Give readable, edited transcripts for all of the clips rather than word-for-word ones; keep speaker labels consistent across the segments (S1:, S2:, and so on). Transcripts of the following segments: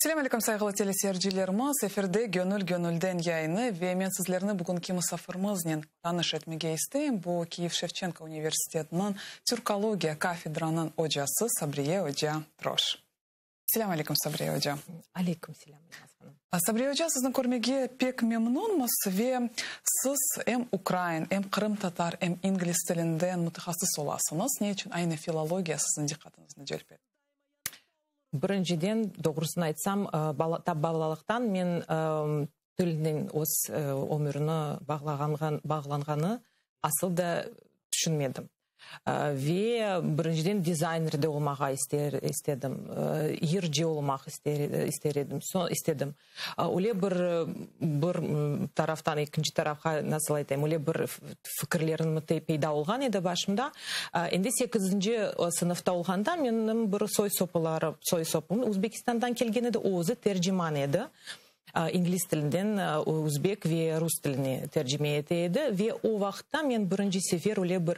S1: Selâm aleyküm, sayğılı teleseyircilerimiz! Efirde Gönül gönülden yayını ve men sizlerni bugünki musafirimiznen tanış etmege isteyim. Bu, Kiyev Şevçenko universitetiniñ türkologiya kafedranıñ ocası Sabriye oca Troş. Selâm aleyküm, Sabriye oca!
S2: Aleyküm selâm, Elnaz hanım!
S1: Sabriye oca, sizni körmege pek memnunmız ve siz em ukrain, em qırımtatar, em ingliz tilinden mütehassıs olasıñız. Ne içün aynı filologiya siziñ diqqatıñıznı celp etti?
S2: Birinciden, doğrusını aytsam, tap balalıqtan men tilnen öz ömürini bağlanğanı asıl da tüşünmedim. Ve birinciden dizayner de olmağa istedim, yırcı olmaq ister edim, istedim. Öyle bir, bir taraftan ekinci tarafqa, nasıl aytayım, öyle bir fikirlerim peyda olğan edi başımda. Endi sekizinci sınıfta olğanda menim bir soy-soplarım, soy-sopum Özbekistandan kelgen edi, o özü terciman edi. İngliz tilinden özbek ve rus tiline tercime ete edi. Ve o vaqıtta men birinci sefer öyle bir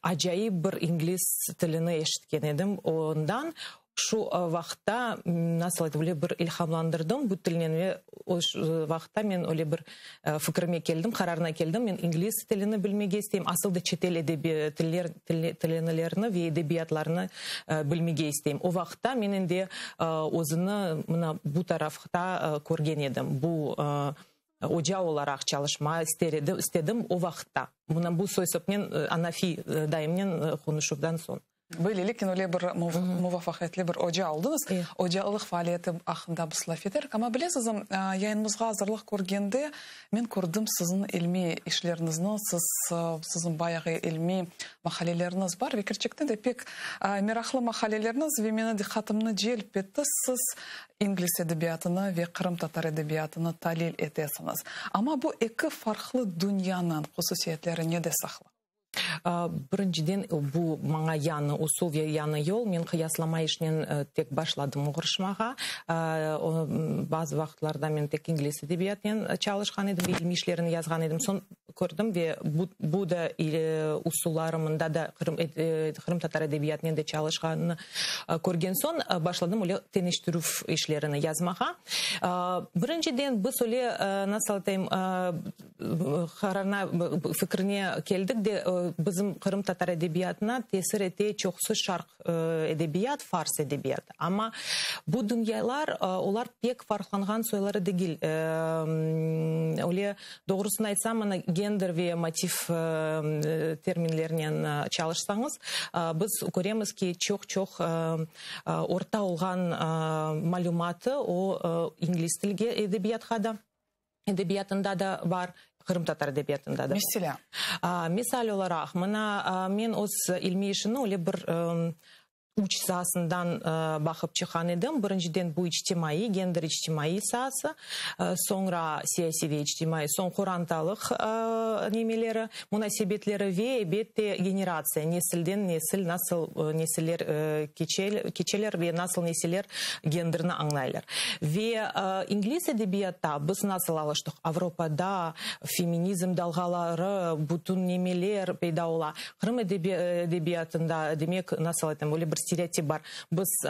S2: acayip bir ingliz tilini eşitken edim ondan. Şu vaqıtta, nasıl aytım, öyle bir ilhamlandırdım bu tilnen ve o vaqıtta men öyle bir fikirime keldim, qararına keldim, men ingliz tilini bilmege isteyim, asıl da çetel edebi tiller, tilinilerini ve edebiyatlarını bilmege isteyim. O vaqıtta men endi özüni mına bu tarafta körgen edim, bu oca olaraq çalışma ister edim, istedim o vaqıtta. Mına bu soy-sopnen, Anafi dayımnen qonuşuvdan soñ.
S1: Böyleliknen öyle bir muvafaqiyetli bir oca oldıñız. Ocalıq faaliyeti aqqında biz laf eterik. Amma bilesiz, yayınımızğa azırlıq körgende men kördim siziñ ilmiy işleriñizni, siz, siziñ bayağı ilmiy maqaleleriñiz bar ve kerçekten de pek meraqlı maqaleleriñiz ve meni diqqatımnı celp etti. Siz ingliz edebiyatını ve qırımtatar edebiyatını talil etesiñiz. Amma bu eki farqlı dünyanıñ hususiyetleri nede saqlı?
S2: Birinciden, bu maña yañı usul ve yañı yol. Men qıyaslama işinen tek başladım oğraşmağa. Bazı vaqıtlarda men tek ingliz edebiyatınen çalışqan edim ve ilmiy işlerini yazğan edim. Soñ kördim ve bu da usulları mında da qırımtatar edebiyatınen de çalışqanını körgen soñ başladım öyle teñeştirüv işlerini yazmağa. Birinciden, biz öyle, nasıl aytayım, Qararına, fikrine keldik de, bizim qırımtatar edebiyatına tesir ete çoqusı şarq edebiyat, fars edebiyatı. Amma bu dünyalar, olar pek farqlanğan soyları degil. Öyle, doğrusını aytsam, mına gender ve motiv terminlerinen çalışsañız, biz köremiz ki, çoq-çoq orta olğan malümatı o ingliz tilge edebiyatqa da. Edebiyatında da bar, qırımtatar edebiyatında da.
S1: Meselâ?
S2: Misal olaraq, mına, men öz ilmiy işimni öyle bir üç saasından baqıp çıqqan edim. Birinciden, bu içtimaiy, gender içtimaiy saası, soñra siyasiy ve içtimaiy, soñ qorantalıq nemeleri, munasebetleri ve, elbette, generatsiya, nesilden nesil nasıl nesiller keçeler ve nasıl nesiller genderni añlaylar. Ve ingliz edebiyatta biz nasıl alıştıq, Avropada feminizm dalğaları, bütün nemeler peyda ola. Qırım edebiyatında, demek, nasıl aytam, öyle bir stereotip bar, biz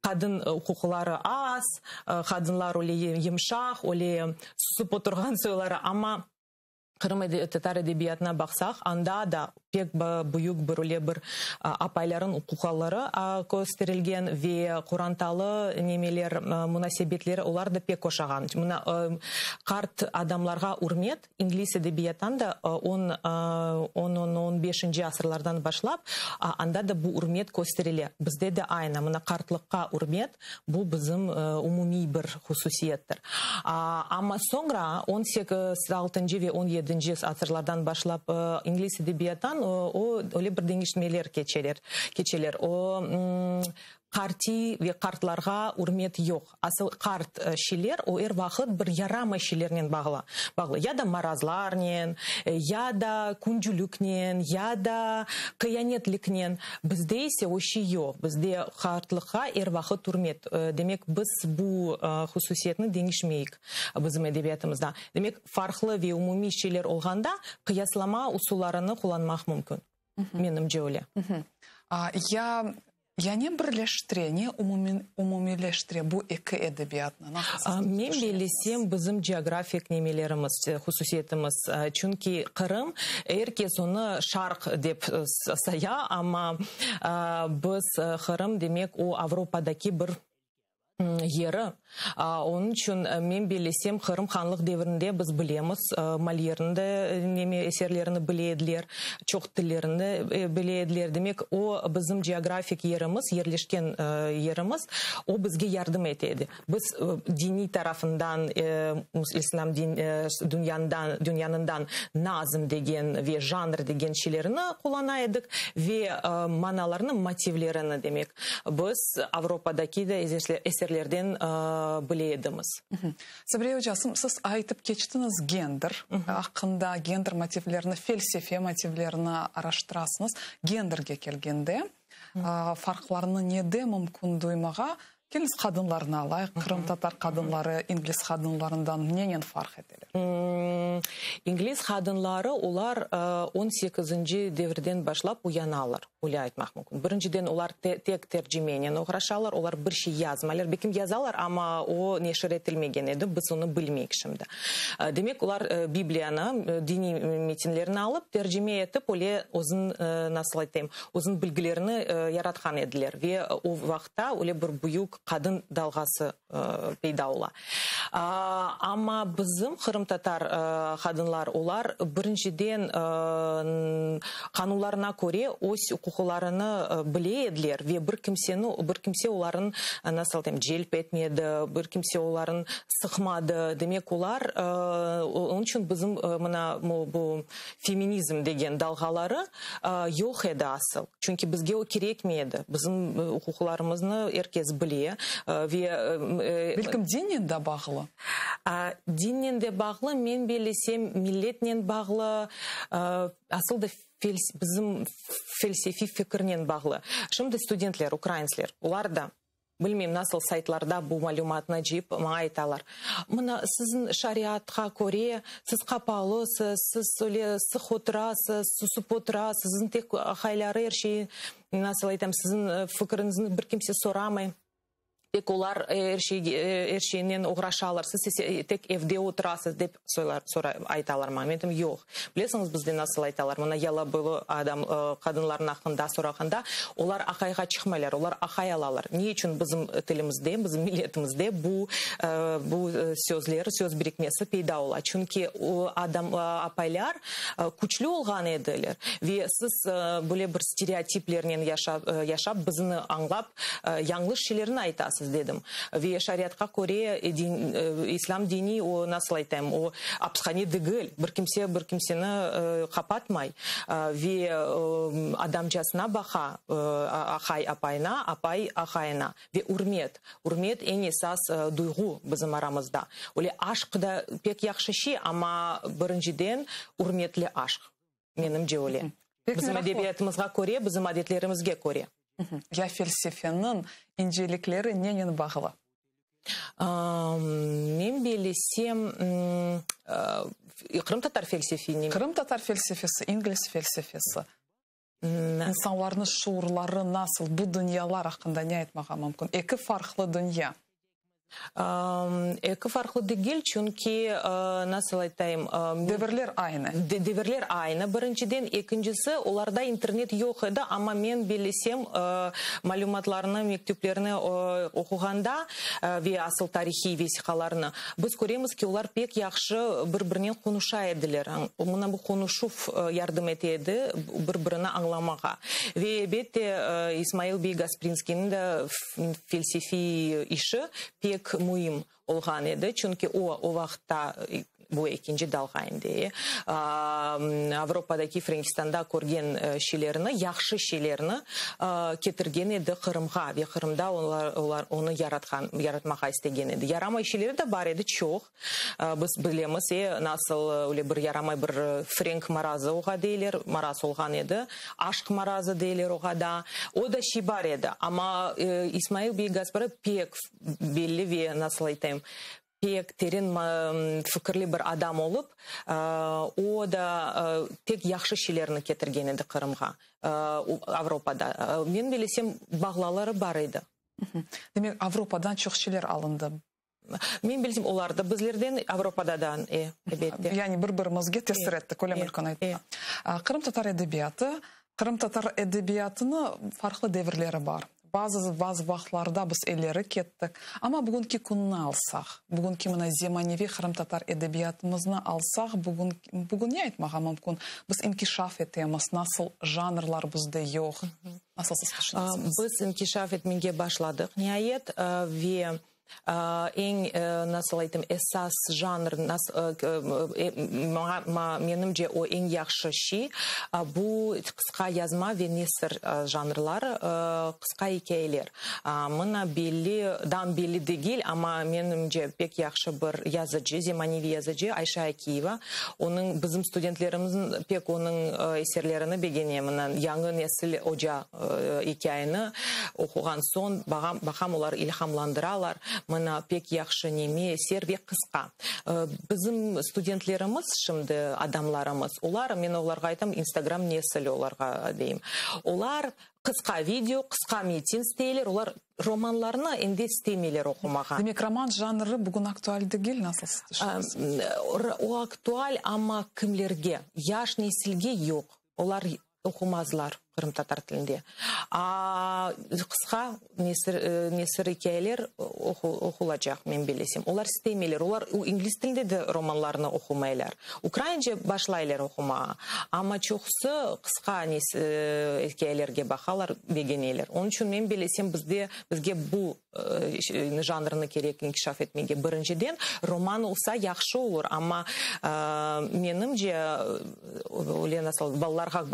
S2: qadın uquqları az, qadınlar öyle yımşaq, öyle susıp oturğan soyları, amma Qırım tatar edebiyatına baqsaq, anda da pek büyük bir öyle bir apayların uquqları kösterilgen ve qorantalı nemeler, munasebetleri, olar da pek oşağan. Mına, qart adamlarğa ürmet ingliz edebiyattan da on, on, on, on beşinci asırlardan başlap, anda da bu ürmet kösterile. Bizde de aynı, mına, qartlıqqa ürmet. Bu bizim umumiy bir hususiyettir. Amma soñra, altıncı ve on yedinci asırlardan başlap, ingliz edebiyattan o, öyle bir deñişmeler keçeler, keçeler. O, qartiy ve qartlarğa ürmet yoq. Asıl qart şeyler, o er vaqıt bir yaramay şeylernen bağlı, bağlı. Ya da marazlarnen, ya da küncülüknen, ya da qıyanetliknen. Bizde ise o şey yoq. Bizde qartlıqqa er vaqıt ürmet. Demek, biz bu hususiyetni deñişmeyik bizim edebiyatımızda. Demek, farqlı ve umumiy şeyler olğanda qıyaslama usullarını qullanmaq mümkün. Menimce öyle.
S1: Ya. Ya ne birleştire, ne umumiyleştire bu eki edebiyatnı? Nasıl siz
S2: Men bellesem, bizim geografik nemelerimiz, hususiyetimiz. Çünki Qırım, er kes onı Şarq dep saya, amma biz Qırım, demek, o Avropadaki bir yeri. Onıñ içün, men bellesem, Qırım hanlıq devrinde biz bilemiz, Molyerniñ de neme eserlerini bile ediler, çoq tillerini bile ediler. Demek, o bizim geografik yerimiz, yerleşken yerimiz, o bizge yardım ete edi. Biz diniy tarafından, islâm dünyandan, dünyanından nazm degen ve janr degen şeylerni qullana edik ve manalarnı, motivlerini, demek, Biz Avropadaki de eserlerden bile edimiz.
S1: Sabriye ocasım, siz aytıp keçtiñiz gender aqqında, gender motivlerini, felsefe motivlerini araştırasıñız. Genderge kelgende, farqlarnı nede mümkün duymağa? Keliñiz qadınlarnı alayıq, qırımtatar qadınları ingliz qadınlarından nenen farq eteler?
S2: İngliz qadınları, olar on sekizinci devirden başlap uyanalar. Öyle aytmaq mümkün. Birinciden, olar tek tercimenen oğraşalar, olar bir şey yazmaylar. Belkim yazalar, amma o neşir etilmegen edi, biz onı bilmeyik şimdi. Demek, olar Bibliyanı, diniy metinlerni alıp, tercime etip, öyle özün, nasıl aytayım, özün bilgilerini yaratqan ediler. Ve o vaqıtta öyle bir büyük qadın dalğası peyda ola. Amma bizim qırımtatar qadınlar, olar birinciden qanunlarına köre öz uquqlarını bile ediler ve bir kimseni, bir kimse oların, nasıl aytayım, celp etmedi, bir kimse oların sıqmadı. Demek, olar, onıñ içün bizim mına bu feminizm degen dalğaları yoq edi asıl. Çünki bizge o kerekmey edi. Bizim uquqlarımıznı er kes bile ve.
S1: Belkim dinnen de bağlı?
S2: Dinnen de bağlı, men bellesem, milletnen bağlı, asıl da bizim felsefiy fikirnen bağlı. Şimdi studentler, ukrainsler, olar da Bilmeyim, nasıl saytlarda bu malümatnı cıyıp maña aytalar. Mına, siziñ şariatqa köre, siz qapalısız, siz öyle sıq oturasız, susıp oturasız, siziñ tek aqayları er şeyi, nasıl aytam, siziñ fikiriñizni bir kimse soramay. Tek olar er şeyge, er şeynen oğraşalar, siz ise tek evde oturasız, dep soray, aytalar maña. Men aytam, yoq. Bilesiñiz, bizde nasıl aytalar, mına yalaboylı adam, qadınlarnıñ aqqında sorağanda, olar aqayğa çıqmaylar, olar aqay alalar. Ne içün bizim tilimizde, bizim milletimizde bu, bu sözler, söz birikmesi peyda ola? Çünki o adam, apaylar küçlü olğan ediler ve siz böyle bir stereotiplernen yaşap, bizni añlap, Yañlış şeylerni aytasız, dedim. Ve şariatqa köre, din, islâm dini, o, nasıl aytayım, o, apishane degil, bir kimse bir kimseni qapatmay ve adamcasına baqa, aqay apayına, apay aqayına. Ve ürmet, ürmet eñ esas duyğu bizim aramızda. Öyle aşq da pek yahşı şey, amma birinciden ürmetli aşq, menimce öyle. Bizim edebiyatımızğa köre, bizim adetlerimizge köre.
S1: Ya felsefeniñ incelikleri nenen bağlı?
S2: Men bellesem, qırımtatar felsefi neme?
S1: Qırımtatar felsefesi, ingliz felsefesi. İnsanlarnıñ şuurları nasıl, bu dünyalar aqqında ne aytmağa mümkün? Eki farqlı dünya.
S2: Eki farqlı degil, çünki, nasıl aytayım...
S1: Devirler aynı.
S2: Devirler aynı, birinciden. Ekincisi, olarda internet yoq edi, amma men bellesem, malümatlarnı, mektüplerni oquğanda ve asıl tarihiy vesiqalarnı, biz köremiz ki, olar pek yahşı bir-birinen qonuşa ediler. Mına bu qonuşuv yardım ete edi bir-birini añlamağa. Ve, elbette, İsmail bey Gasprinskiyniñ de Felsefiy işi pek müim olğan edi, çünki o, o vaqıtta, bu ekinci dalğa endi, Avropadaki, Frenkistanda körgen şeylerini, yahşı şeylerni ketirgen edi Qırımğa ve Qırımda olar onı yaratqan, yaratmağa istegen edi. Yaramay şeyleri de bar edi, çoq. Biz bilemiz, nasıl öyle bir yaramay bir frenk marazı oğa deyler, maraz olğan edi, aşq marazı deyler oğa da. O da şey bar edi. Amma İsmail bey Gaspra pek belli ve, nasıl aytayım, Pek teren fikirli bir adam olıp, o da tek yahşı şeylerni ketirgen edi Qırımğa, Avropada. Men bilesem, bağlaları bar edi.
S1: Demek, Avropadan çoq şeyler alındı.
S2: Men bilsem, olar da bizlerden, Avropada da, e, elbette.
S1: Yani bir-birimizge tesir ettik, öyle mümkün aytmağa. Qırımtatar edebiyatı, qırımtatar edebiyatını farqlı devirleri bar. Bazı, bazı vaqıtlarda biz ileri kettik. Amma bugünki künni alsaq, bugünki mına zemaneviy qırımtatar edebiyatımıznı alsaq, bugün, bugün ne aytmağa mümkün? Biz inkişaf etemiz, nasıl janrlar bizde yoq? Nasıl siz tüşünesiñiz?
S2: Biz inkişaf etmege başladıq, niayet, ve Eñ, nasıl aytım, esas janr, maña, menimce, o eñ yahşı şey, bu qısqa yazma ve nesir janrları, qısqa ikâyeler. Mına belli, dam belli degil, amma menimce pek yahşı bir yazıcı, zemaneviy yazıcı Ayşe Akiyeva. Onıñ, bizim studentlerimiz pek onıñ eserlerini begene. Mına Yañı nesil oca İkâyeni oquğan soñ, baqam, olar ilhamlandıralar. Mına, pek yahşı neme, eser ve qısqa. Bizim studentlerimiz şimdi, adamlarımız, olar, men olarğa aytam, instagram nesili olarğa deyim. Olar qısqa video, qısqa metin isteyler, olar romanlarnı endi istemeyler oqumağa.
S1: Demek, roman janrı bugün aktual degil, nasıl siz tüşünesiñiz?
S2: O aktual, amma kimlerge? Yaş nesilge yoq. Olar oqumazlar qırımtatar tilinde. A qısqa nesir, nesir ikâyeler oqulacaq, men bilesem. Olar istemeyler. Olar ingliz tilinde de romanlarnı oqumaylar. Ukraince başlaylar oqumağa. Amma çoqusı qısqa ikâyelerge baqalar, begeneler. Onıñ içün men bilesem, bizde, bizge bu janrını kerek inkişaf etmege. Birinciden, roman olsa yahşı olur, amma menimce, öyle nasıl, balalarğa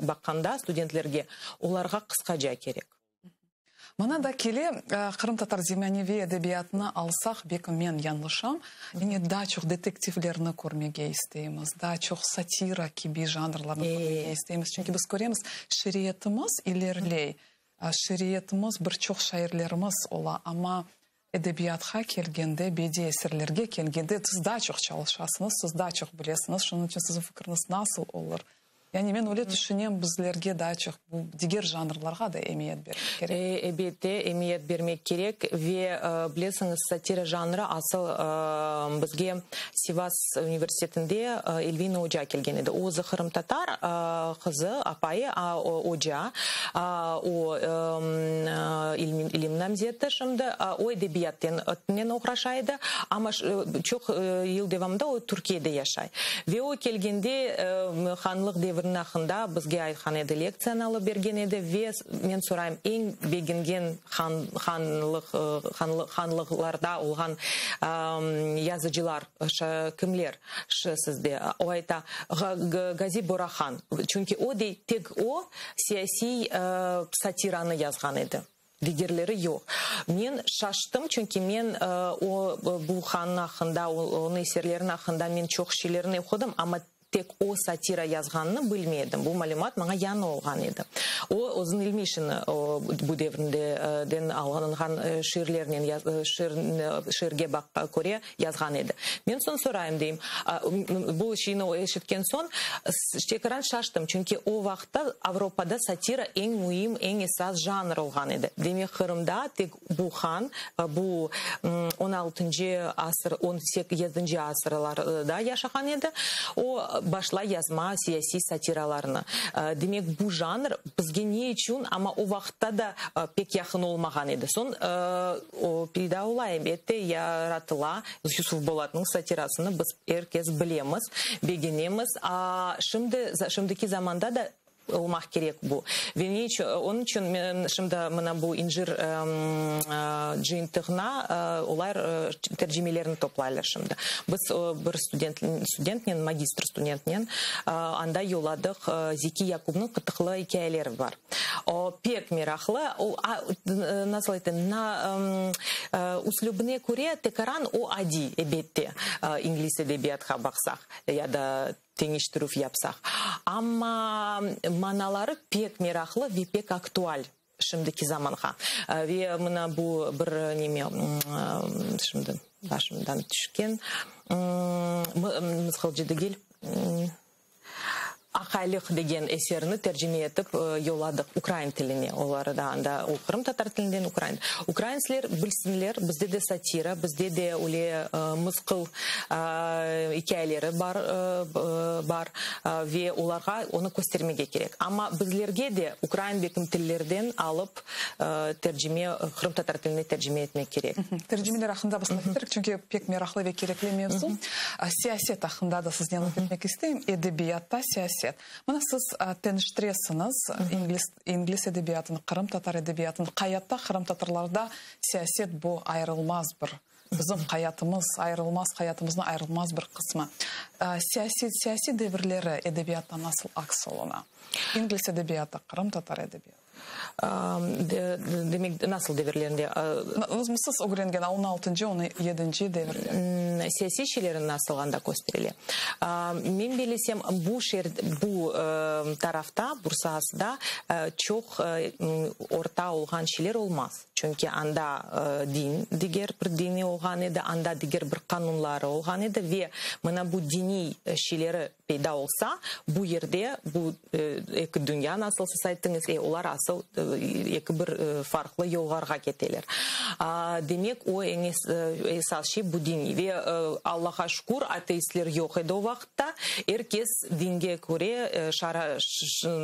S2: baqqanda, studentlerge, olarğa qısqaca kerek.
S1: Mına da kele, qırımtatar zemaneviy edebiyatını alsaq, belki men yañlışam, yani daa çoq detektivlerni körmege isteymiz, daa çoq satira kibi janrlarnı körmege isteymiz. Çünki biz köremiz, şiiriyetimiz ileriley. Şiiriyetimiz, bir çoq şairlerimiz ola, amma edebiyatqa kelgende, bediy eserlerge kelgende siz daa çoq çalışasıñız, siz daa çoq bilesiñiz, şunıñ içün siziñ fikriñiz nasıl olur? Yani men öyle tüşünem, bizlerge daa çoq bu diger janrlarğa da emiyet bermek kerek.
S2: Elbette, emiyet bermek kerek ve, bilesiñiz, satira janrı asıl bizge Sivas universitetinde Elvina oca kelgen edi. O özü qırımtatar qızı, apayı, oca, o ilim namzeti şimdi, o edebiyatten oğraşa edi, amma çoq yıl devamında o Türkiyede yaşay. Ve o kelgende hanlıq devriniñ aqqında bizge aytqan edi, lektsiyanı alıp bergen edi ve men sorayım, eñ begengen Han, hanlıq, hanlıqlarda olğan yazıcılar kimler sizde? O ayta, Gazi Borahan. Çünki o dey, tek o siyasiy satiranı yazğan edi, digerleri yoq. Men şaştım, çünki men o bu hannıñ aqqında, onıñ eserleriniñ aqqında men çoq şeylerni oqudım, amma Tek o satira yazğanını bilmey edim. Bu malümat maña yañı olğan edi. O, özüniñ ilmiy işini bu devrinden alınğan şiirlernen, şiirge köre yazğan edi. Men soñ sorayım, deyim, bu şeyni eşitken soñ, tekrar şaştım, çünki o vaqıtta Avropada satira eñ müim, eñ esas janr olğan edi. Demek, Qırımda tek Bu han, bu on altıncı asır, on yedinci asırlarda yaşağan edi. O, başlay yazma siyasiy satiralarnı. Demek, bu janr bizge ne içün, amma o vaqıtta da pek yaqın olmağan edi. Soñ o peyda ola, elbette, yaratıla. Yusuf Bolatnıñ satirasını biz er kes bilemiz, begenemiz. A şimdi, şimdiki zamanda da Olmaq kerek bu. Ve ne içün, onıñ içün men şimdi mına bu İncir cıyıntığına olar tercimelerni toplaylar şimdi. Biz bir student, studentnen, magistr studentnen anda yolladıq, Zeki Yakubnıñ Qıtıqlı ikâyeleri bar. O pek meraqlı, o, nasıl aytayım, na, üslübine köre tekaran o adiy, elbette, ingliz edebiyatqa baqsaq ya da Teñiştirüv yapsaq. Amma manaları pek meraqlı ve pek aktual şimdiki zamanğa. Ve mına bu bir neme, şimdi. Başımdan tüşken. Mızğılcı degil. Aqaylıq degen eserini tercime etip yolladıq ukrain tiline. Olar da anda o qırımtatar tilinden ukrain. Ukrainsler bilsinler, bizde de satira, bizde de öyle mısqıl ikâyeleri bar, bar ve olarğa onı köstermege kerek. Amma bizlerge de ukrain bekim tillerden alıp tercime, qırımtatar tiline tercime etmek kerek.
S1: Tercimeler aqqında biz laf eterik, çünki pek meraqlı ve kerekli mevzu. Siyaset aqqında da siznen laf etmek isteyim. Edebiyatta siyaset. Mına siz teñiştiresiñiz ingliz, ingliz edebiyatını, qırımtatar edebiyatını. Qayatta qırımtatarlarda siyaset bu ayırılmaz bir, bizim hayatımız, ayırılmaz, hayatımıznıñ ayırılmaz bir qısmı. Siyaset, siyasiy devirleri edebiyatta nasıl aks oluna? İngliz edebiyatı, qırımtatar edebiyatı.
S2: Demek, nasıl devirlerinde?
S1: Siz ögrengen on altıncı, on yedinci devirler.
S2: Siyasiy şeylerni nasıl anda kösterile? Men bellesem, bu şer, bu tarafta, bu saasında çoq orta olğan şeyler olmaz. Çünki anda din, diger bir dini olğan edi, anda diger bir qanunları olğan edi ve mına bu diniy şeyleri peyda olsa, bu yerde bu eki dünya, nasıl siz ayttıñız, e, olar asıl eki bir farqlı yollarğa keteler. Demek, o eñ esas şey bu diniy. Ve Allağa şükür, ateistler yoq edi o vaqıtta. Er kes dinge köre, şara,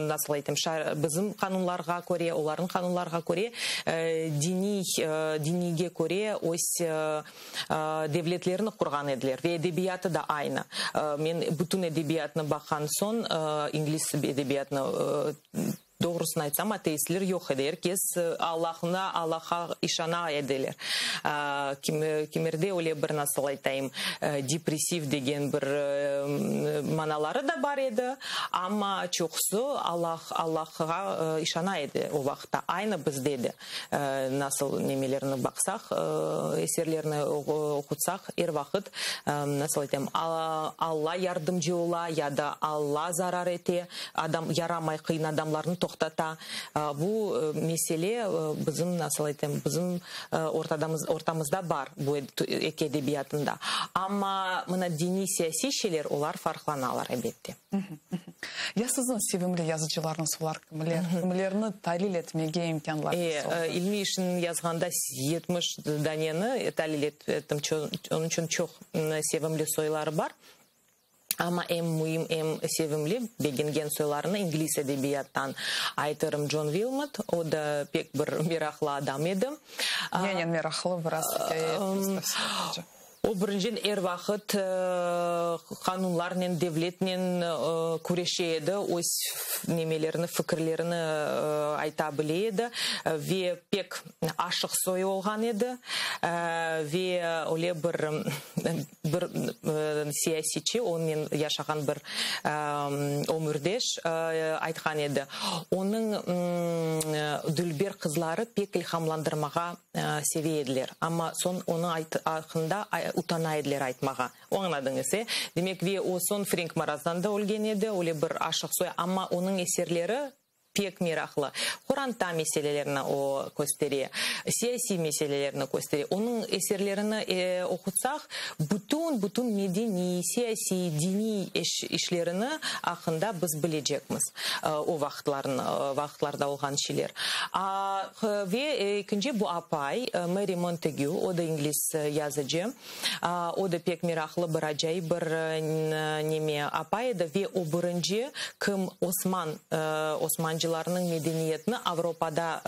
S2: nasıl aytayım, bizim qanunlarğa köre, olarnıñ qanunlarğa köre, diniy, diniyge köre öz devletlerini qurğan ediler ve edebiyatı da aynı. Men bütün edebiyatnı baqqan soñ, ingliz edebiyatını, doğrusını aytsam, ateistler yoq edi. Er kes Allahına, Allahqa işana ediler. Kimerde öyle bir, nasıl aytayım, depressiv degen bir manaları da bar edi, amma çoqusı Allah, Allahqa işana edi o vaqıtta. Aynı bizde de. Nasıl nemelerni baqsaq, eserlerni oqutsaq, er vaqıt, nasıl aytayım, Alla yardımcı ola ya da Alla zarar ete, adam yaramay, qıyın adamlarnı toqtata. Bu mesele bizim, nasıl aytayım, bizim ortamızda bar, bu eki edebiyatında. Amma mına diniy-siyasiy şeyler, olar farqlanalar, elbette.
S1: Ya siziñ sevimli yazıcılarıñız olar kimler? Kimlerni talil etmege imkânlarıñız oldı?
S2: İlmiy işini yazğanda 70 daneni talil ettim, onıñ içün çoq sevimli soyları bar. Amma eñ müim, eñ sevimli, begengen soylarını ingliz edebiyattan aytırım, Con Vilmot, o da pek bir meraqlı adam edi.
S1: Nenen meraqlı, biraz ikâye etiñiz tafsilâtlıca.
S2: O, birinciden, er vaqıt qanunlarnen, devletnen küreşe edi, öz nemelerini, fikirlerini ayta bile edi ve pek aşıq soyu olğan edi ve öyle bir bir siyasiyçi, onen yaşağan bir ömürdeş aytqan edi, onıñ dülber qızları pek ilhamlandırmağa seve ediler, amma soñ onı aqqında utana ediler aytmağa. Añladıñız, e? Demek, ve o soñ frenk marazdan da ölgen edi, öyle bir aşıq soy, amma onıñ eserleri pek meraqlı. Qoranta meselelerini o köstere, siyasiy meselelerni köstere. Onıñ eserlerini oqutsaq, bütün, bütün medeniy, siyasiy, diniy işlerini aqqında biz bilecekmiz, o vaqıtlarnı, vaqıtlarda olğan şeyler. Ve ekinci bu apay, Meri Montegü, o da ingliz yazıcı, o da pek meraqlı bir, acayip bir neme apay edi ve o birinci, kim osman, osmancılarnıñ medeniyetini Avropada,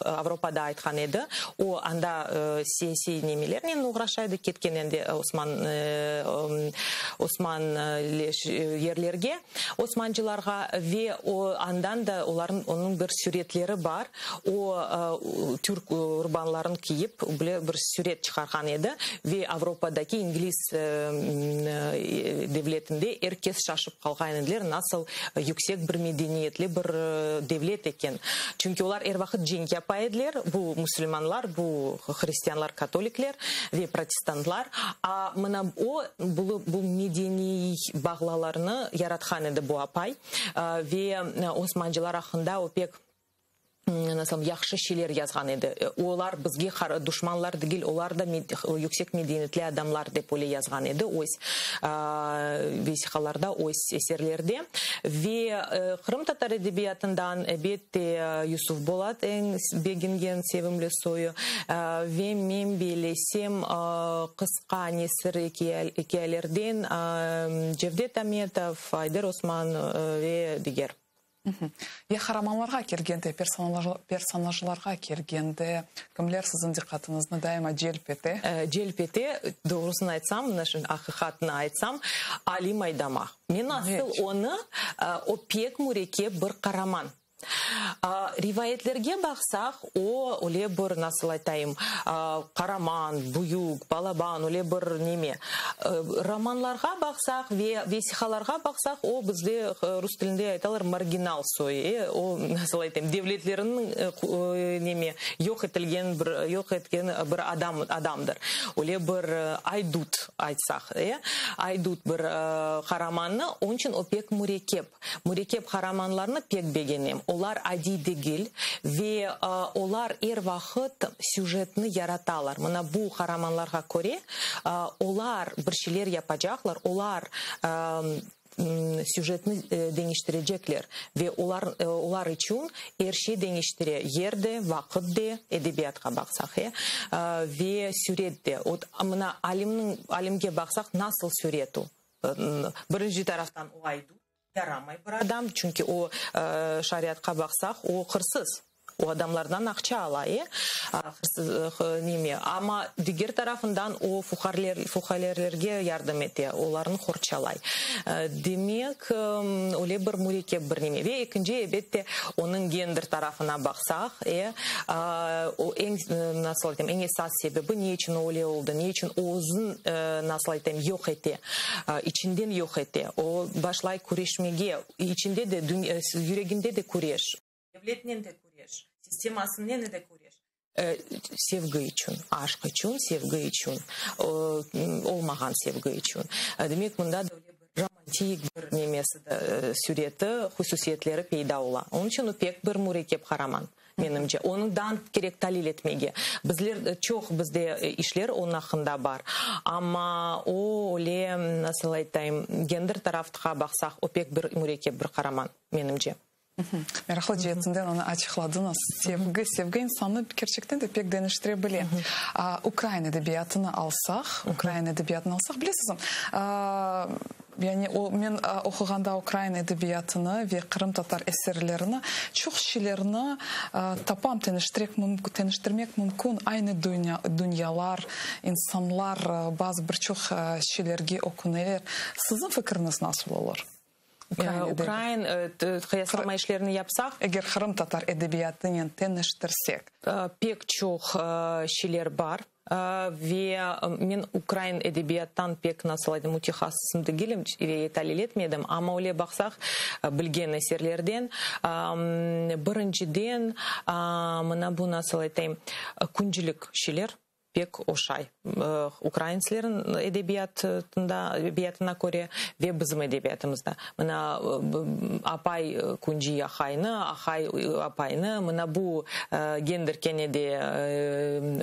S2: Avropada aytqan edi. O anda siyasiy nemelernen oğraşa edi, ketken endi osman, osman yerlerge. Osmancılarğa ve o andan da olarnıñ onıñ bir süretleri bar, o türk urbanların kiyip bile bir süret çıqarğan edi ve Avropadaki ingliz devletinde er kes şaşıp qalğan ediler, nasıl yüksek bir medeniyetli bir devlet eken. Çünki olar er vaqıt cenk yapa ediler, bu musulmanlar, bu hristianlar, katolikler ve protestantlar, a mına o bu medeniy bağlalarnı yaratqan edi bu apay ve osmancılar aqqında o pek. Nasıl yahşı şeyler yazğan edi. Olar bizge duşmanlar degil, olar da yüksek medeniyetli adamlar dep öyle yazğan edi öz vesiqalarda, öz eserlerde. Ve qırımtatar edebiyatından, elbette, Yusuf Bolat eñ begengen, sevimli soyu. Ve men bellesem, qısqa nesir ikâyelerden Cevdet Ametov, Ayder Osman ve diger.
S1: Ya qaramanlarğa kelgende, personajlarğa kelgende, kimler siziñ diqqatıñıznı daima celp ete?
S2: Celp ete, doğrusını aytsam, mına şimdi aqiqatnı aytsam, Alim Aydamaq. Men asıl onı, o pek mürekkep bir qaraman. Rivayetlerge baqsaq, o, öyle bir, nasıl aytayım, qaraman, büyük, balaban, öyle bir neme. Romanlarğa baqsaq ve vesiqalarğa baqsaq, o, bizde rus tilinde aytalar, marginal soy, o, nasıl aytayım, devletleriniñ neme, yoq etilgen bir, yoq etken bir adam, adamdır. Öyle bir aydut aytsaq, aydut bir qaramannı, onıñ içün o pek mürekkep. Mürekkep qaramanlarnı pek begenem. Olar adiy degil ve olar er vaqıt süjetni yaratalar. Mına bu qaramanlarğa köre, olar bir şeyler yapacaqlar, olar süjetni deñiştirecekler ve olar olar içün er şey deñiştire, yer de, vaqıt de, edebiyatqa baqsaq, ve süret de. Mına Alimniñ, Alimge baqsaq, nasıl süret o? Birinci taraftan o aydut, yaramay bir adam, çünki o, şariatqa baqsaq, o hırsız, o adamlardan aqça ala, e, hırsız, neme, amma diger tarafından o fuqarler, fuqarelerge yardım ete, olarnı qorçalay. Demek, öyle bir mürekkep bir neme. Ve ekinci, elbette, onıñ gender tarafına baqsaq, e, o eñ, nasıl aytayım, eñ esas sebebi, ne içün öyle oldı, ne içün o özün, nasıl aytayım, yoq ete, içinden yoq ete, o başlay küreşmege, içinde de, yüreginde de küreş, devletnen de küreş, sistemasınen de küreş, sevgi içün, aşq içün, sevgi içün, olmağan sevgi içün. Demek, mında da öyle bir romantik bir nemesi, süreti, hususiyetleri peyda ola. Onıñ içün o pek bir mürekkep qaraman. Menimce, onı daa kerek talil etmege. Bizler, çoq bizde işler onıñ aqqında bar. Amma o, öyle, nasıl aytayım, gender tarafqa baqsaq, o pek bir mürekkep bir qaraman, menimce.
S1: Meraqlı ceetinden onı açıqladıñız. Sevgi, sevgi insannı kerçekten de pek deñiştire bile. Ukrain edebiyatını alsaq, ukrain edebiyatını alsaq, bilesizmi, Yani o, men oquğanda ukrain edebiyatını ve qırımtatar eserlerini, çoq şeylerni tapam, teñiştirmek mümkün, aynı dünyalar, insanlar bazı bir çoq şeylerge öküneler. Siziñ fikriñiz nasıl olur?
S2: Ukrain qıyaslama işlerini yapsaq.
S1: Eger qırımtatar edebiyatınen teñiştirsek.
S2: Pek çoq şeyler bar. Ve men ukrain edebiyattan pek, nasıl aytayım, mütehassısım degilim ve talil etmedim, amma öyle baqsaq, bilgen eserlerden, birinciden, mına bu, nasıl aytayım, küncülik şeyler pek oşay ukrainslerin edebiyatında, edebiyatına köre ve bizim edebiyatımızda. Mına apay künci ahaynı, ahay apaynı, mına bu gender kene de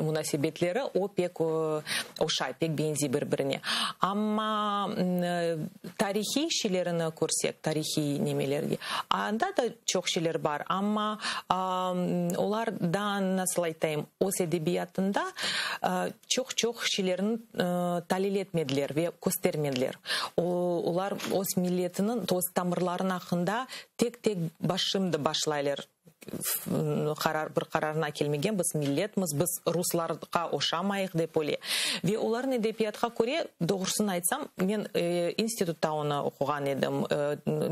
S2: munasebetleri o pek oşay, pek beñziy bir-birine. Amma tarihiy şeylerini körsek, tarihiy nemelerge, anda da çoq şeyler bar, amma olar daa, nasıl aytayım, öz edebiyatında çoq-çoq şeylerni talil etmediler ve köstermediler. Olar öz milletiniñ, öz tamırlarınıñ aqqında tek-tek şimdi başlaylar qarar, bir qararına kelmege, biz milletmiz, biz ruslarğa oşamayıq dep öyle. Ve olarnıñ edebiyatqa köre, doğrusını aytsam, men institutta onı oquğan edim,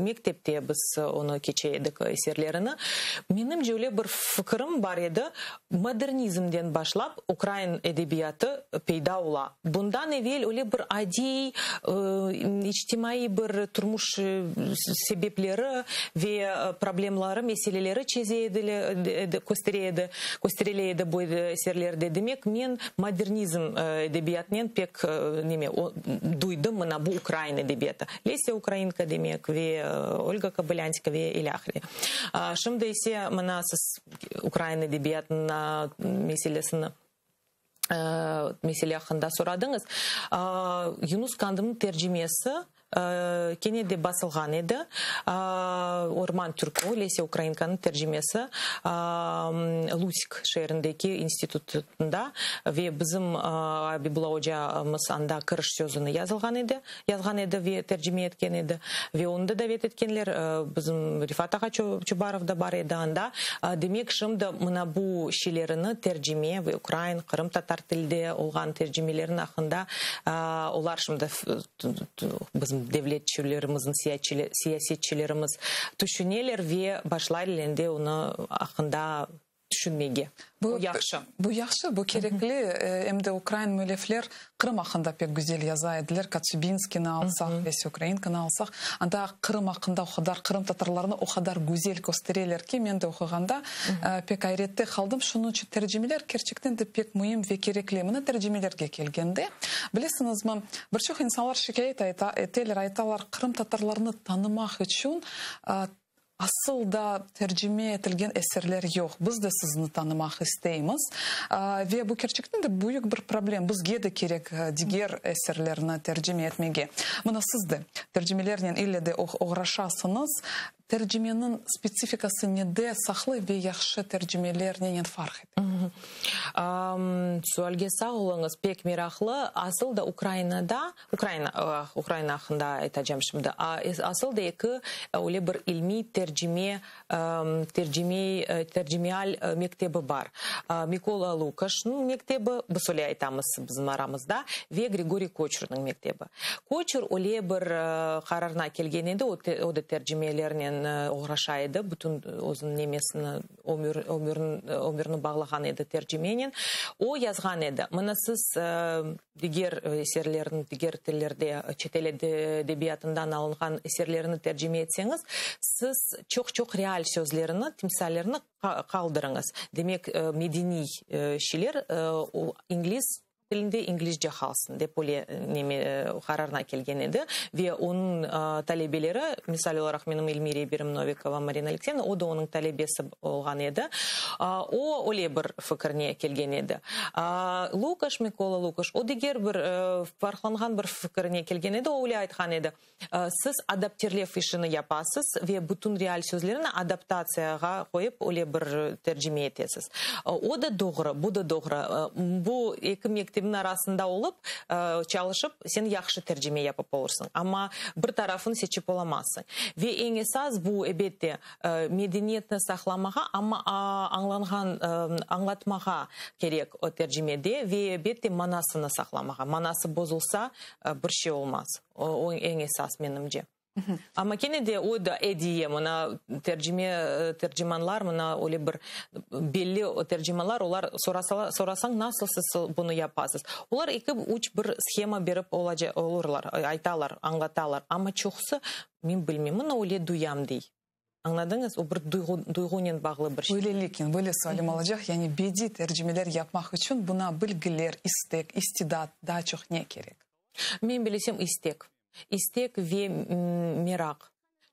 S2: mektepte biz onı keçe edik eserlerini. Menimce öyle bir fikirim bar edi, Modernizmden başlap ukrain edebiyatı peyda ola. Bundan evel öyle bir adiy içtimaiy bir turmuş sebepleri ve problemları, meseleleri çeze edi. ediler, köstere edi, kösterile edi bu eserlerde. Demek, men modernizm edebiyatınen pek neme, duydım, mına bu ukrain edebiyatı. Lesâ Ukrainka demek ve Olga Kobılânska ve ilâhre. Şimdi ise mına siz ukrain edebiyatına meselesini mesele aqqında soradıñız. Yunus Kandımnıñ tercimesi kene de basılğan edi. Orman türkü, Lesâ Ukrainkanıñ tercimesi Lutsk şeerindeki institutında ve bizim Abibulla ocamız anda kiriş sözüni yazılğan edi, yazğan edi ve tercime etken edi. Ve onı da davet etkenler, bizim Refat ağa Çubarov da bar edi anda. Demek, şimdi mına bu şeylerini tercime ve ukrain, qırımtatar tilde olğan tercimelerin aqqında olar şimdi bizim devletçilerimiz, siyasetçilerimiz tüşüneler ve başlaylar endi onı aqqında tüşünmege. Bu yahşı.
S1: Bu yahşı, bu kerekli. Em de ukrain müellifler Qırım aqqında pek güzel yaza ediler. Kotsübinskiyni alsaq, Lesâ Ukrainkanı alsaq, anda Qırım aqqında o qadar, qırımtatarlarnı o qadar güzel köstereler ki, men de oquğanda pek ayrette qaldım. Şunıñ içün tercimeler kerçekten de pek müim ve kerekli. Mına tercimelerge kelgende, bilesiñizmi, bir çoq insanlar şikâyet ayta, eteler, aytalar, qırımtatarlarnı tanımaq içün Asıl da tercime etilgen eserler yoq. Biz de sizni tanımaq isteymiz. Ve bu kerçekten de büyük bir problem. Bizge de kerek diger eserlerni tercime etmege. Mına siz de tercimelernen ille de oğraşasıñız. Tercimeniñ spetsifikası nede saqlı ve yahşı tercimeler nenen farq ete?
S2: Sualge sağ oluñız, pek meraqlı. Asıl da Ukrainada Ukraina, Ukraina aqqında aytacam şimdi. Asıl da eki öyle bir ilmiy tercime, tercimey, tercimeial mektebi bar. Mikola Lukaşnıñ mektebi, biz öyle aytamız bizim aramızda, ve Grigoriy Koçurnıñ mektebi. Koçur öyle bir qararına kelgen edi, o da tercimelernen oğraşa edi, bütün özüniñ nemesini, ömür, ömürin, ömürini bağlağan edi tercimenen. O yazğan edi, mına siz Diger eserlerni, diger tillerde, çetel edebiyatından alınğan eserlerni tercime etseñiz, siz çoq-çoq real sözlerini, timsallerni qaldırıñız. Demek, medeniy şeyler ingliz tilinde inglizce qalsın, dep öyle neme qararına kelgen edi. Ve onıñ talebeleri, misal olaraq, menim ilmiy reberim Novikova Marina Alekseyevna, o da onıñ talebesi olğan edi. O öyle bir fikirne kelgen edi. Lukaş, Mikola Lukaş, o diger bir farqlanğan bir fikirne kelgen edi, o öyle aytqan edi, Siz adaptirlev işini yapasız ve bütün real sözlerini adaptatsiyağa qoyıp öyle bir tercime etesiz. O da doğru, bu da doğru. Bu eki mektebin arasında olıp, çalışıp, sen yahşı tercime yapıp olursıñ, amma bir tarafını seçip olamazsıñ. Ve eñ esas bu, ebette, Medeniyetni saqlamağa, amma añlanğan, añlatmağa kerek o tercimede ve elbette manasını saqlamağa. Manası bozulsa, bir şey olmaz. O eñ esas menimce. Amma kene de o da ediye, mına tercime, tercimanlar, mına öyle bir belli tercimanlar, olar sorasalar, sorasañ nasıl siz bunı yapasız? Olar eki, üç bir shema berip olaca, olurlar, aytalar, añlatalar. Amma çoqusı Men bilmeyim, mına öyle duyam, dey. Añladıñız? O bir duyğu, duyğunen bağlı bir şey.
S1: Böyleliknen, böyle sualim olacaq, yani bediy tercimeler yapmaq içün buna bilgiler, istek, istidat, daa çoq ne kerek?
S2: Men bilesem, istek. İstek ve meraq.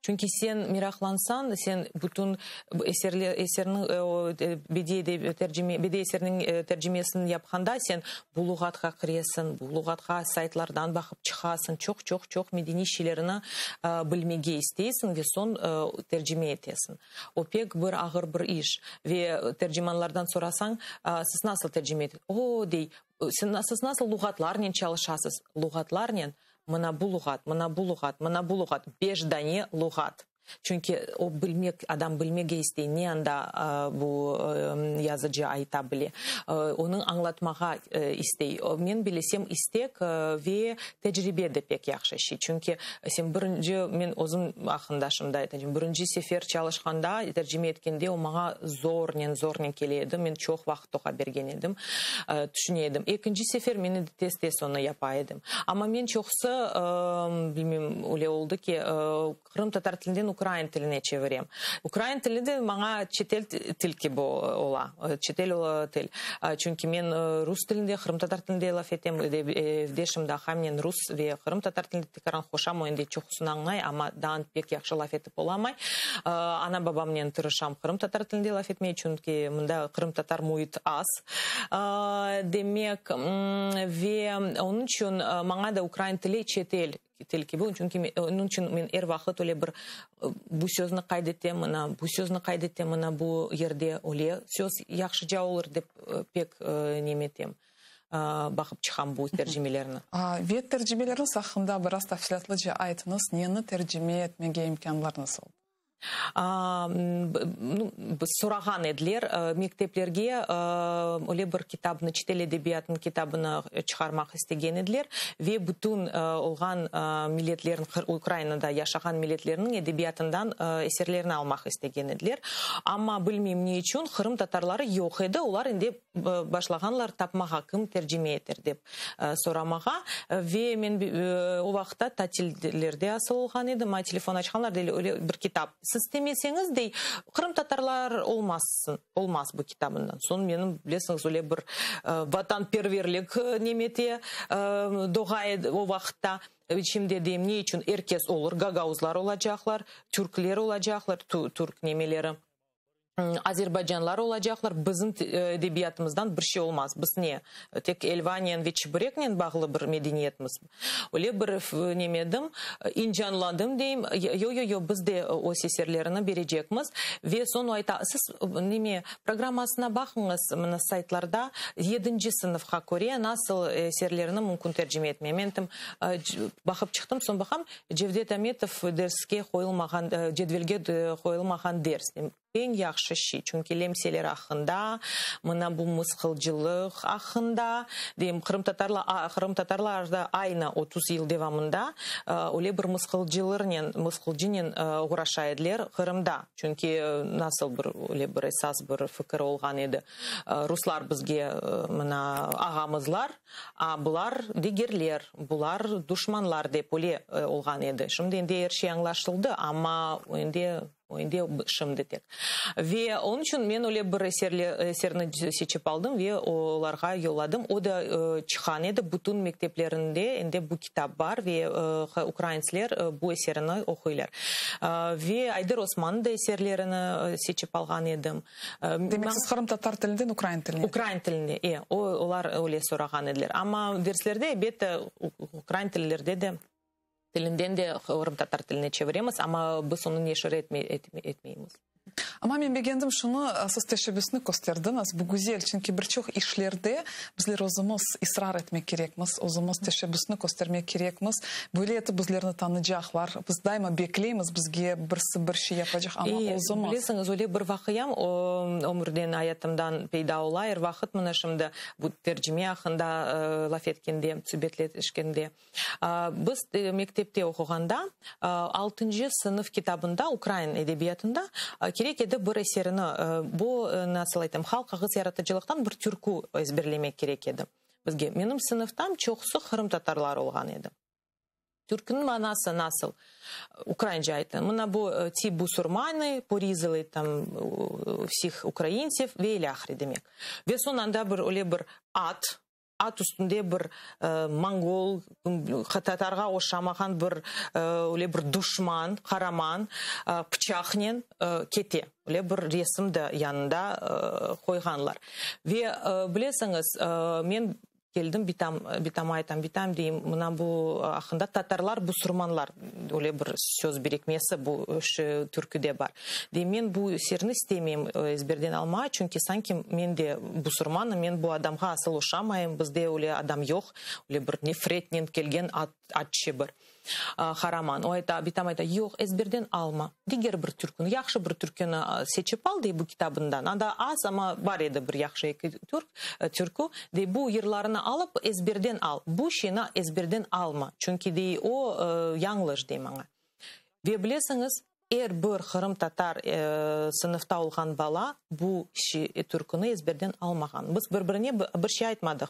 S2: Çünki sen meraqlansañ, sen bütün eserler, eserniñ, bediy tercime, bediy eserniñ tercimesini yapqanda, sen Bu luğatqa kiresiñ, bu luğatqa saytlardan baqıp çıqasıñ, çoq-çoq-çoq medeniy şeylerni bilmege isteysiñ ve soñ tercime etesiñ. O pek bir ağır bir iş. Ve tercimanlardan sorasañ, siz nasıl tercime etesiz? O, dey, siz nasıl luğatlarnen çalışasız? Luğatlarnen? Mına bu luğat, mına bu luğat, mına bu luğat, beş dane luğat. Çünki o bilmek, adam bilmege istey, ne anda bu yazıcı ayta bile, onıñ añlatmağa istey. Men bilesem, istek ve tecribe de pek yahşı şey. Çünki sen birinci, men özüm aqqında şimdi aytacağım, birinci sefer çalışqanda, tercime etkende, o maña zornen, zornen kele edi, men çoq vaqıt oğa bergen edim, tüşüne edim. Ekinci sefer men endi tez-tez onı yapa edim. Amma men çoqusı, bilmeyim, öyle oldı ki, Qırımtatar tilinden. ukrain tiline çevirem. Ukrain tili de maña çetel til kibi ola, çetel til. Çünki men rus tilinde, qırımtatar tilinde laf etem, evde şimdi aqaymnen rus ve qırımtatar tilinde tekaran qoşam, o endi çoqusını añlay, amma daa pek yahşı laf etip olamay. Ana-babamnen tırışam qırımtatar tilinde laf etmege, çünki mında qırımtatar müit az. Demek, ve onıñ içün maña da ukrain tili çetel til kibi, çünki onıñ içün men er vaqıt öyle bir bu sözni qayd etem, mına bu sözni qayd etem, mına bu yerde öyle söz yahşıca olur dep pek nemetem, baqıp çıqam bu tercimelerni.
S1: Ve tercimeleriñiz aqqında biraz tafsilâtlıca aytıñız, neni tercime etmege imkânlarıñız oldı?
S2: Sorağan ediler, mekteplerge öyle bir kitabnı, çetel edebiyatınıñ kitabını çıqarmaq istegen ediler ve bütün olğan milletlerniñ, Ukrainada yaşağan milletlerniñ edebiyatından eserlerini almaq istegen ediler. Amma bilmeyim ne içün qırımtatarları yoq edi, olar endi başlağanlar tapmağa, kim tercime eter dep soramağa. Ve men o vaqıtta tatillerde asıl olğan edim, maña telefon açqanlar, deyler, öyle bir kitap, siz istemeseñiz, dey, qırımtatarlar olmazsın, olmaz bu kitabından. Soñ menim, bilesiñiz, öyle bir vatanperverlik nemete doğa edi o vaqıtta. İçimde deyim, ne içün er kes olur, gagauzlar olacaqlar, türkler olacaqlar, türk nemeleri. Azerbaycanlar olacaqlar, bizim edebiyatımızdan bir şey olmaz. Biz ne, tek elvanen ve çibireknen bağlı bir medeniyetmiz? Öyle bir nemedim, incanladım deyim, yo-yo-yo, biz de öz eserlerini berecekmiz. Ve soñ o ayta, siz neme, programmasına baqıñız, mına saytlarda, yedinci sınıfqa köre nasıl eserlerini mümkün tercime etmeye. Men ayttım, baqıp çıqtım, soñ baqam, Cevdet Ametov derske qoyulmağan, cedvelge qoyulmağan ders, eñ yahşı şey, çünki lemseler aqqında, mına bu mısqılcılıq aqqında, deyim, qırımtatarlar, qırımtatarlar da aynı 30 yıl devamında öyle bir mısqılcılırnen, mısqılcınen oğraşa ediler Qırımda, çünki nasıl bir öyle bir esas bir fikir olğan edi, ruslar bizge mına ağamızlar, A bular digerler, bular duşmanlar dep öyle olğan edi. Şimdi endi er şey añlaşıldı, amma endi, endi şimdi tek. Ve onıñ içün men öyle bir eserni seçip aldım ve olarğa yolladım. O da çıqqan edi, bütün mekteplerinde endi bu kitap bar ve ukraintsler bu eserini oquylar. Ve Ayder Osmannıñ da eserlerini seçip alğan edim.
S1: Demek, siz qırımtatar tilinden ukrain tiline?
S2: Ukrain tiline, e, o, olar öyle sorağan ediler. Amma derslerde, elbette, ukrain tillerde de, tilinden de qırımtatar tiline çeviremiz, amma biz onı neşir etmeymiz.
S1: Amma men begendim şunı, siz teşebbüsni kösterdiñiz, bu güzel, çünki bir çoq işlerde bizler özümiz israr etmek kerekmiz, özümiz teşebbüsni köstermek kerekmiz. Böyle etip bizlerni tanıycaqlar. Biz daima bekleymiz, bizge birisi bir şey yapacaq, amma özümiz.
S2: Bilesiñiz, öyle bir vaqiyam ömürden, ayatımdan peyda ola er vaqıt. Mına şimdi bu tercime aqqında laf etkende, subetleşkende. Biz mektepte oquğanda, altıncı sınıf kitabında, ukrain edebiyatında kerek edi bir eserini, bu, nasıl aytam, halq ağız yaratıcılıqtan bir türkü ezberlemek kerek edi bizge. Menim sınıftam çoqusı qırımtatarlar olğan edi. Türküniñ manası nasıl? Ukraince aytın. Mına bu ti busurmanı porizali tam vsih ukraintsev ve ilâhre demek. Ve soñ anda bir öyle bir at, at üstünde bir mongol, tatarğa oşamağan bir öyle bir duşman, qaraman pıçaqnen kete. Öyle bir resim de yanında qoyğanlar. Ve bilesiñiz, men Keldim bitam, bitama aytam, bitam deyim, mına bu aqqında tatarlar busurmanlar, öyle bir söz birikmesi bu türküde bar. Deyim, men bu eserni istemeyim ezberden almağa, çünki sanki men de busurmanım, men bu adamğa asıl oşamayım, bizde öyle adam yoq, öyle bir nefretnen kelgen atçı bir. Qaraman. O ayta, bitam ayta, yoq, ezberden alma. Diger bir türküni, yahşı bir türküni seçip al, dey, bu kitabından. Anda az, amma bar edi bir yahşı eki türk, türkü. Dey, bu yırlarını alıp, ezberden al. Bu şeyni ezberden alma. Çünki, dey, o, yañlış, dey maña. Ve bilesiñiz, er bir qırımtatar sınıfta olğan bala bu türküni ezberden almağan. Biz bir-birine bir şey aytmadıq.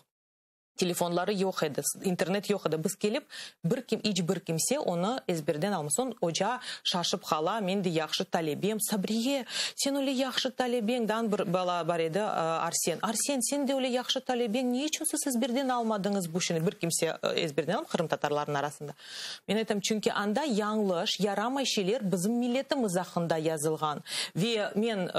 S2: Telefonları yoq edi, internet yoq edi. Biz kelip, bir kim, iç bir kimse onı ezberden almay. Soñ oca şaşıp qala, men de yahşı talebem. Sabriye, sen öyle yahşı talebeñ, dan bir bala bar edi, Arsen. Arsen, sen de öyle yahşı talebeñ, ne içün siz ezberden almadıñız bu şeyni? Bir kimse ezberden almay qırımtatarlarnıñ arasında. Men aytam, çünki anda yañlış, yaramay şeyler bizim milletimiz aqqında yazılğan. Ve men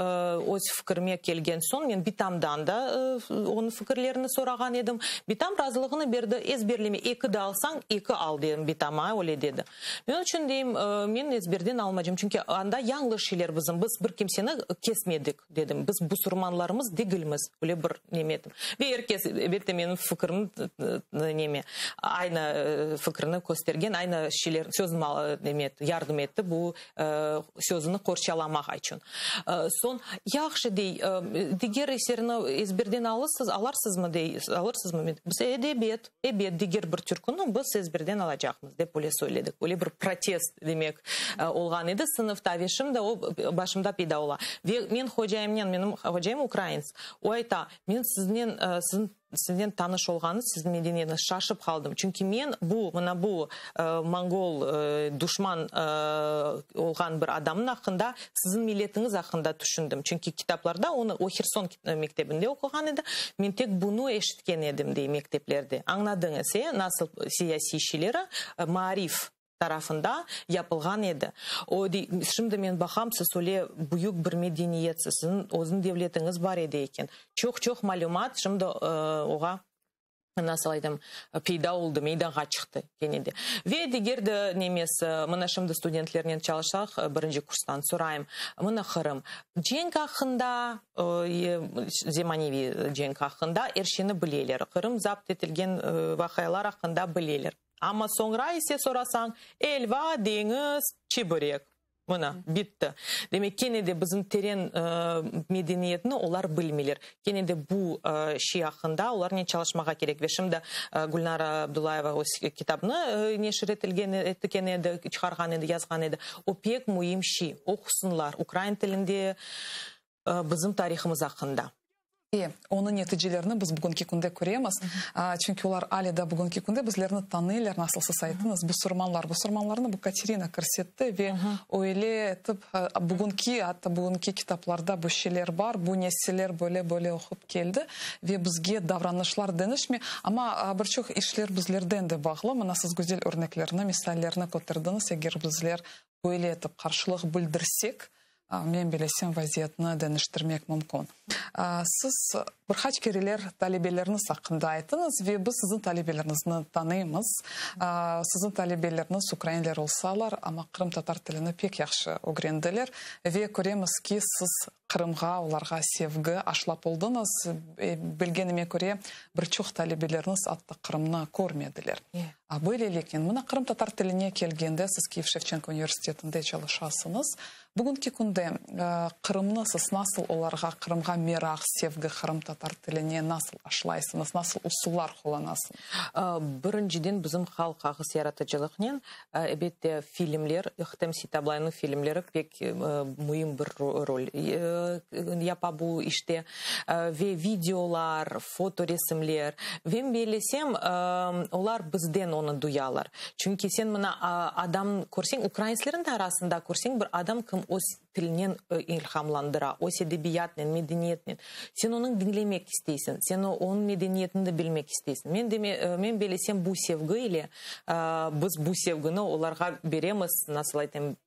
S2: öz fikirime kelgen soñ, men bitamdan da onıñ fikirlerini sorağan edim. Bitam razılığını berdi, ezberleme, eki de alsañ, eki al dedim bitama, öyle dedi. Men onıñ içün deyim, men ezberden almacam, çünki anda yañlış şeyler bizim, biz bir kimseni kesmedik, dedim, biz busurmanlarımız degilmiz, öyle bir neme ettim. Ve er kes, elbette, menim fikirimni neme, aynı fikrini köstergen, aynı şeyler, sözüni neme etti, yardım etti bu sözüni qorçalamaq içün. Soñ, yahşı, dey, diger eserni ezberden alırsız, alarsızmı, dey, alırsızmı? Biz, ebet, ebet, diger bir türküni biz ezberden alacaqmız, dep öyle söyledik. Öyle bir protest, demek, olğan edi sınıfta ve şimdi o başımda peyda ola. Ve men hocayımnen, menim hocayım ukraints, o ayta, Men siznen, siziñ, siznen tanış olğanı, siziñ medeniyetniñ şaşıp qaldım. Çünki men bu, mına bu mongol duşman olğan bir adamnıñ aqqında, siziñ milletiñiz aqqında tüşündim. Çünki kitaplarda onı, o Herson mektebinde oquğan edi, men tek bunı eşitken edim, dey, mekteplerde. Añladıñız, e, nasıl siyasiy şeyleri, maarif tarafında yapılğan edi. O dey, şimdi men baqam, siz öyle büyük bir medeniyetsiz, siziñ özüñ devletiñiz bar edi eken. Çoq-çoq malümat şimdi oğa, nasıl aytam, peyda oldı, meydanğa çıqtı kene de. Ve diger de nemesi, mına şimdi studentlernen çalışsaq, birinci kurstan sorayım, mına Qırım cenk aqqında, zemaneviy cenk aqqında er şeyni bileler, Qırım zapt etilgen vaqialar aqqında bileler. Amma soñra ise sorasañ, elva, deñiz, çiberek. Mına, bitti. Demek, kene de bizim teren medeniyetni olar bilmeyler. Kene de bu şey aqqında olarnen çalışmağa kerek. Ve şimdi Gülnara Abdulayeva öz kitabını neşir etilgen, etken edi, çıqarğan edi, yazğan edi. O pek müim şey. Oqusınlar ukrain tilinde bizim tarihımız aqqında.
S1: E, onıñ neticelerini biz bugünki künde köremiz, çünki olar ale da bugünki künde bizlerni tanıylar, nasıl siz ayttıñız, busurmanlar. Busurmanlarnı bu Katerina kirsetti ve öyle etip bugünki, atta bugünki kitaplarda bu şeyler bar, bu nesiller böyle-böyle oqup keldi ve bizge davranışlar deñişmey. Amma bir çoq işler bizlerden de bağlı. Mına siz güzel örneklerni, misallerni köterdiñiz, eger bizler böyle etip qarşılıq bildirsek, Men bilesem, vaziyetni deñiştirmek mümkün. Siz bir qaç kereler talebeleriniz aqqında ayttıñız ve biz siziñ talebeleriñizni tanıymız. Siziñ talebeleriñiz ukrainler olsalar, amma qırımtatar tilini pek yahşı ögrendiler ve köremiz ki, siz Qırımğa, olarğa sevgi aşlap oldıñız. Bilgenime köre, bir çoq talebeleriñiz atta Qırımnı körmediler. Böyleliknen, mına qırımtatar tiline kelgende, siz Kiyev Şevçenko universitetinde çalışasıñız. Bugünki künde Qırımnı siz nasıl olarğa, Qırımğa meraq, sevgi, qırımtatar tiline nasıl aşlaysıñız, nasıl usullar qullanasıñız?
S2: Birinciden, bizim halq ağız yaratıcılıqnen, ebette, filmler, Ahtem Seitablaynıñ filmleri pek müim bir rol yapa bu işte, ve videolar, fotoresimler. Ve men bellesem, olar bizden onı duyalar. Çünki sen mına adam körseñ, ukraintslerniñ de arasında körseñ, bir adam kim öz tilinen ilhamlandıra, öz edebiyatnen, medeniyetnen, sen onıñ diñlemek isteysiñ, sen onıñ medeniyetini de bilmek isteysiñ. Men deme, men bellesem, bu sevgi ile biz bu sevgini olarğa beremiz, nasıl aytayım,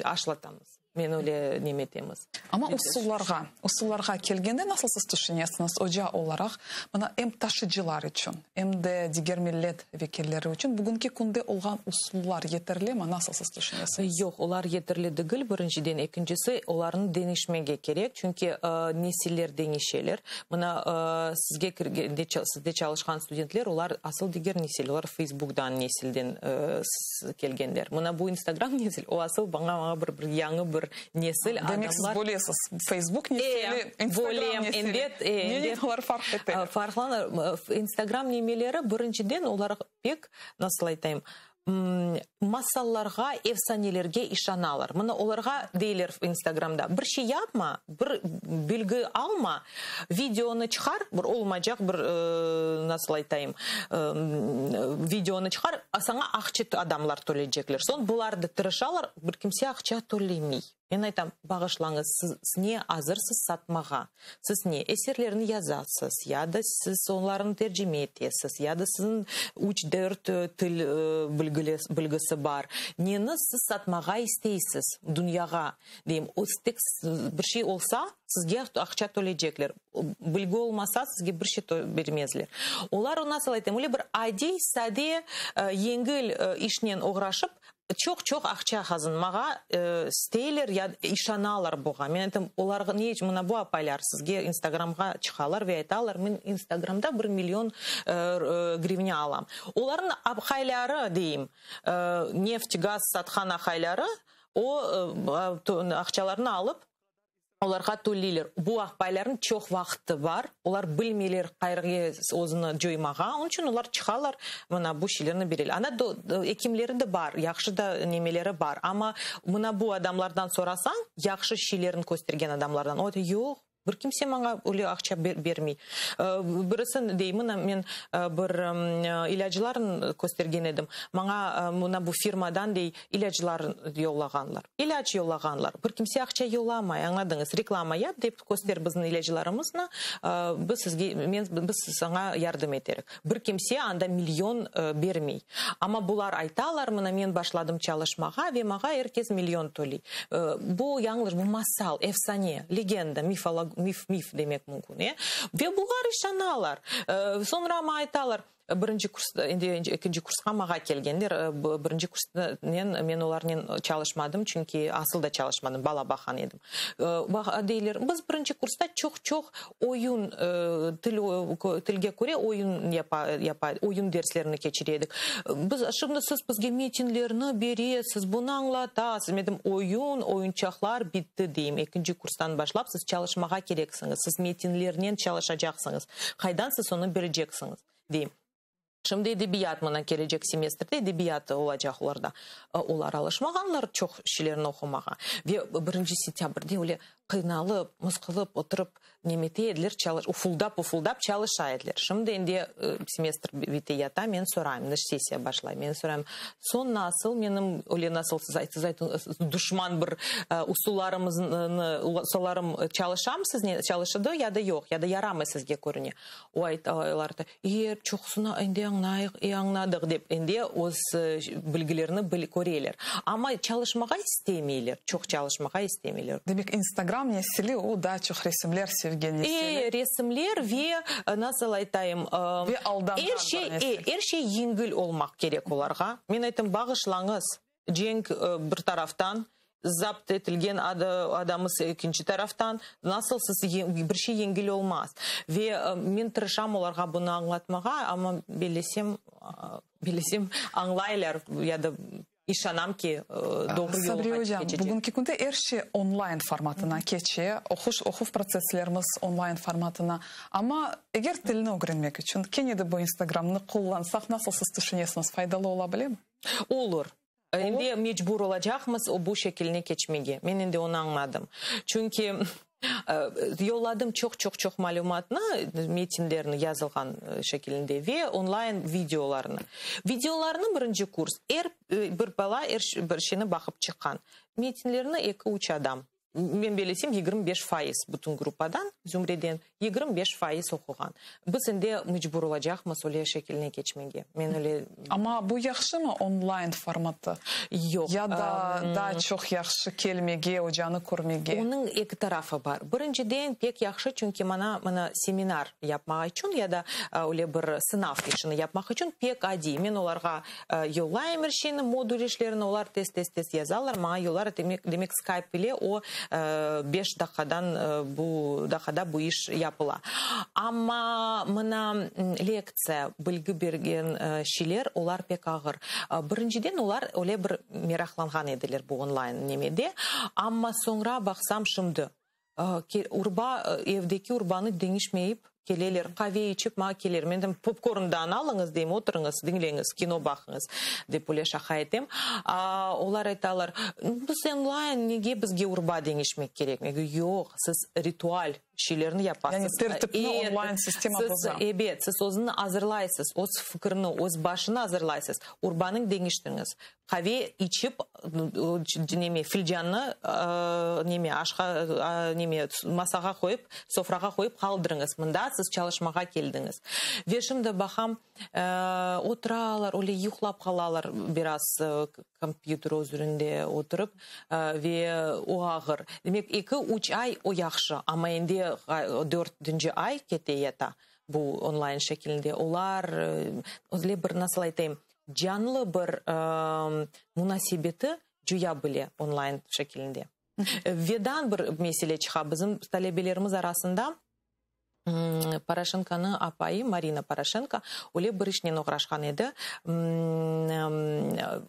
S2: aşlatamız. Men öyle neme etemiz.
S1: Amma usullarğa, usullarğa kelgende nasıl siz tüşünesiñiz, oca olaraq, mına em taşıcılar içün, em de diger millet vekilleri içün bugünki künde olğan usullar yeterlimi, nasıl siz tüşünesiñiz?
S2: Yoq, olar yeterli degil, birinciden. Ekincisi, olarnı deñişmege kerek, çünki nesiller deñişeler. Mına sizge kirgende, sizde çalışqan studentler, olar asıl diger nesil, olar Feysbukdan nesilden kelgenler. Mına bu Instagram nesil, o asıl maña maña bir bir yañı bir nesil
S1: adamlar. Demek siz bölesiz, Facebook nesili, Instagram nesili.
S2: Elbet, elbet.
S1: Nenen olar farq eteler?
S2: Farqlanır. Instagram nemeleri, birinciden, olar pek, nasıl aytayım, Masallarğa, efsanelerge işanalar. Mına olarğa deyler Instagramda, bir şey yapma, bir bilgi alma, videonı çıqar, bir olmaycaq bir, nasıl aytayım, videonı çıqar, saña aqça adamlar töleycekler. Soñ bular da tırışalar, bir kimse aqça tölemey. Men aytam, bağışlañız, siz ne azırsız satmağa? Siz ne, eserlerni yazasız, ya da siz onlarnı tercime etesiz, ya da siziñ üç, dört til bilgisi bar. Neni siz satmağa isteysiz dünyağa? Deyim, tek bir şey olsa, sizge aqça tölecekler. Bilgi olmasa, sizge bir şey bermezler. Olar, nasıl aytayım, öyle bir adiy, sade, yengil işnen oğraşıp, Çoq-çoq aqça qazanmağa isteyler ya işanalar buğa. Men aytam, olarğa ne içün mına bu apaylar sizge instagramğa çıqalar ve aytalar, men instagramda bir million grivnâ alam. Olarnıñ aqayları deyim, neft, gaz satqan aqayları o aqçalarnı alıp, Olarğa töleyler. Bu aqbaylarnıñ çoq vaqtı bar, olar bilmeyler qayerge özüni coymağa, onıñ içün olar çıqalar, mına bu şeylerni bereler. Ana ekimleri de bar, yahşı da nemeleri bar, amma mına bu adamlardan sorasañ, yahşı şeylerni köstergen adamlardan, o ayta, yoq, bir kimse maña öyle aqça bermey. Birisi dey, mına men bir ilâclarnı köstergen edim, maña mına bu firmadan dey, İlâclar yollağanlar. İlâc yollağanlar. Bir kimse aqça yollamay, añladıñız? Reklama yap, dep köster bizim ilâclarımıznı, biz sizge, men, biz saña yardım eterik. Bir kimse anda million bermey. Amma bular aytalar, mına men başladım çalışmağa ve maña er kes million töley. Bu yañlış, bu masal, efsane, legenda, mifolo, mif, mif demek mümkün, e. Ve bular işanalar. Soñra maña aytalar, Birinci kurs, endi ekinci kursqa mağa kelgenler. Birinci kursnen men olarnen çalışmadım, çünki asıl da çalışmadım, bala baqan edim. Deyler, biz birinci kursta çoq-çoq oyun, til, tilge köre oyun yapa, yapa, oyun derslerini keçire edik. Biz, şimdi siz bizge metinlerni beresiz, bunı añlatasız. Men dedim, oyun, oyunçaqlar bitti, deyim. Ekinci kurstan başlap siz çalışmağa kereksiñiz, siz metinlernen çalışacaqsıñız. Qaydan siz onı bereceksiñiz? Deyim. Şimdi edebiyat, mına kelecek semestrde edebiyat olacaq olarda. Olar alışmağanlar çoq şeylerni oqumağa. Ve birinci sentâbrde öyle qıynalıp, mısqılıp oturıp nemete ediler, ufuldap-ufuldap çalışa ediler. Şimdi endi semestr bite yata, men sorayım, endi sessiya başlay, men sorayım, soñ nasıl, menim öyle nasıl siz aytsız, aytıñız, duşman bir usullarımıznı, usullarım çalışamı siznen, çalışıdı ya da yoq, ya da yaramay sizge körüne. O aytalar da, E, çoqusını endi añlayıq, e, añladıq, dep, endi öz bilgilerini bil, köreler. Amma çalışmağa istemeyler, çoq çalışmağa istemeyler.
S1: Demek, Instagram nesili, o daa çoq resimler sevgen nesili.
S2: E, resimler ve, nasıl aytayım,
S1: Ve aldanğan
S2: er şey,
S1: bir nesil.
S2: e, er şey yengil olmaq kerek olarğa. Men ayttım, bağışlañız, Cenk bir taraftan, zapt etilgen adamız ekinci taraftan, nasıl siz bir şey yengil olmaz. Ve men tırışam olarğa bunı añlatmağa, amma bellesem, bellesem añlaylar ya da işanam ki, doğru yolğa
S1: Sabriye ocam,
S2: keçecek.
S1: bugünki künde er şey onlayn formatına keçe, oquş, oquv protsesslerimiz onlayn formatına. Amma eger tilni ögrenmek içün kene de bu Instagramnı qullansaq, nasıl siz tüşünesiñiz, faydalı ola bilemi?
S2: Olur. Endi mecbur olacaqmız o bu şekiline keçmege. Men endi onı añladım. Çünki yolladım çoq-çoq-çoq malümatnı, metinlerni yazılğan şekilinde ve onlayn videolarnı. Videolarnı birinci kurs, er bir bala er bir şeyni baqıp çıqqan. Metinlerni eki-üç adam. Men bellesem, 25%, bütün gruppadan, zümreden, 25% oquğan. Biz endi mecbur olacaqmız öyle şekiline keçmege. Men öyle.
S1: Amma bu yahşımı, onlayn formatı?
S2: Yoq.
S1: Ya da daa çoq yahşı kelmege, ocanı körmege?
S2: Onıñ eki tarafı bar. Birinciden, pek yahşı, çünki mana, mına seminar yapmaq içün ya da öyle bir sınav işini yapmaq içün pek adiy. Men olarğa Yollayım er şeyni, modul işlerini, olar tez-tez-tez yazalar, maña yollar, demek, demek Skype ile o beş daqqadan bu daqqada bu iş yapıla. Amma mına lektsiya, bilgi bergen şeyler, olar pek ağır. Birinciden olar öyle bir meraqlanğan ediler bu onlayn nemede, amma soñra baqsam şimdi, urba, evdeki urbanı deñişmeyip. Keleler, qave içip maña keleler. Men aytam, popkorndan alıñız, deyim, oturıñız, diñleñiz, kino baqıñız, dep öyle şaqa etem. Olar aytalar, biz onlayn, nege bizge urba deñişmek kerek? Men aytam, yoq, siz ritual şeylerni yapasız.
S1: Yani tertipni onlayn sistema boza.
S2: Ebet, siz özüni azırlaysız, öz fikrini, öz başını azırlaysız, urbanıñ deñiştiriñiz. Qave içip, neme, filcannı, neme, aşqa, neme, masağa qoyıp, sofrağa qoyıp qaldırıñız. Mında siz çalışmağa keldiñiz. Ve şimdi baqam, oturalar, öyle yuqlap qalalar biraz kompyuter üzerinde oturıp, ve o ağır. Demek, eki, üç ay o yahşı, amma endi dörtünci ay kete yata bu onlayn şekilinde. Olar, öyle bir, nasıl aytayım, Canlı bir munasebeti coya bile onlayn şekilinde. Ve daa bir mesele çıqa, bizim talebelerimiz arasında Poroşenkonıñ apayı Marina Poroşenko öyle bir işnen oğraşqan edi,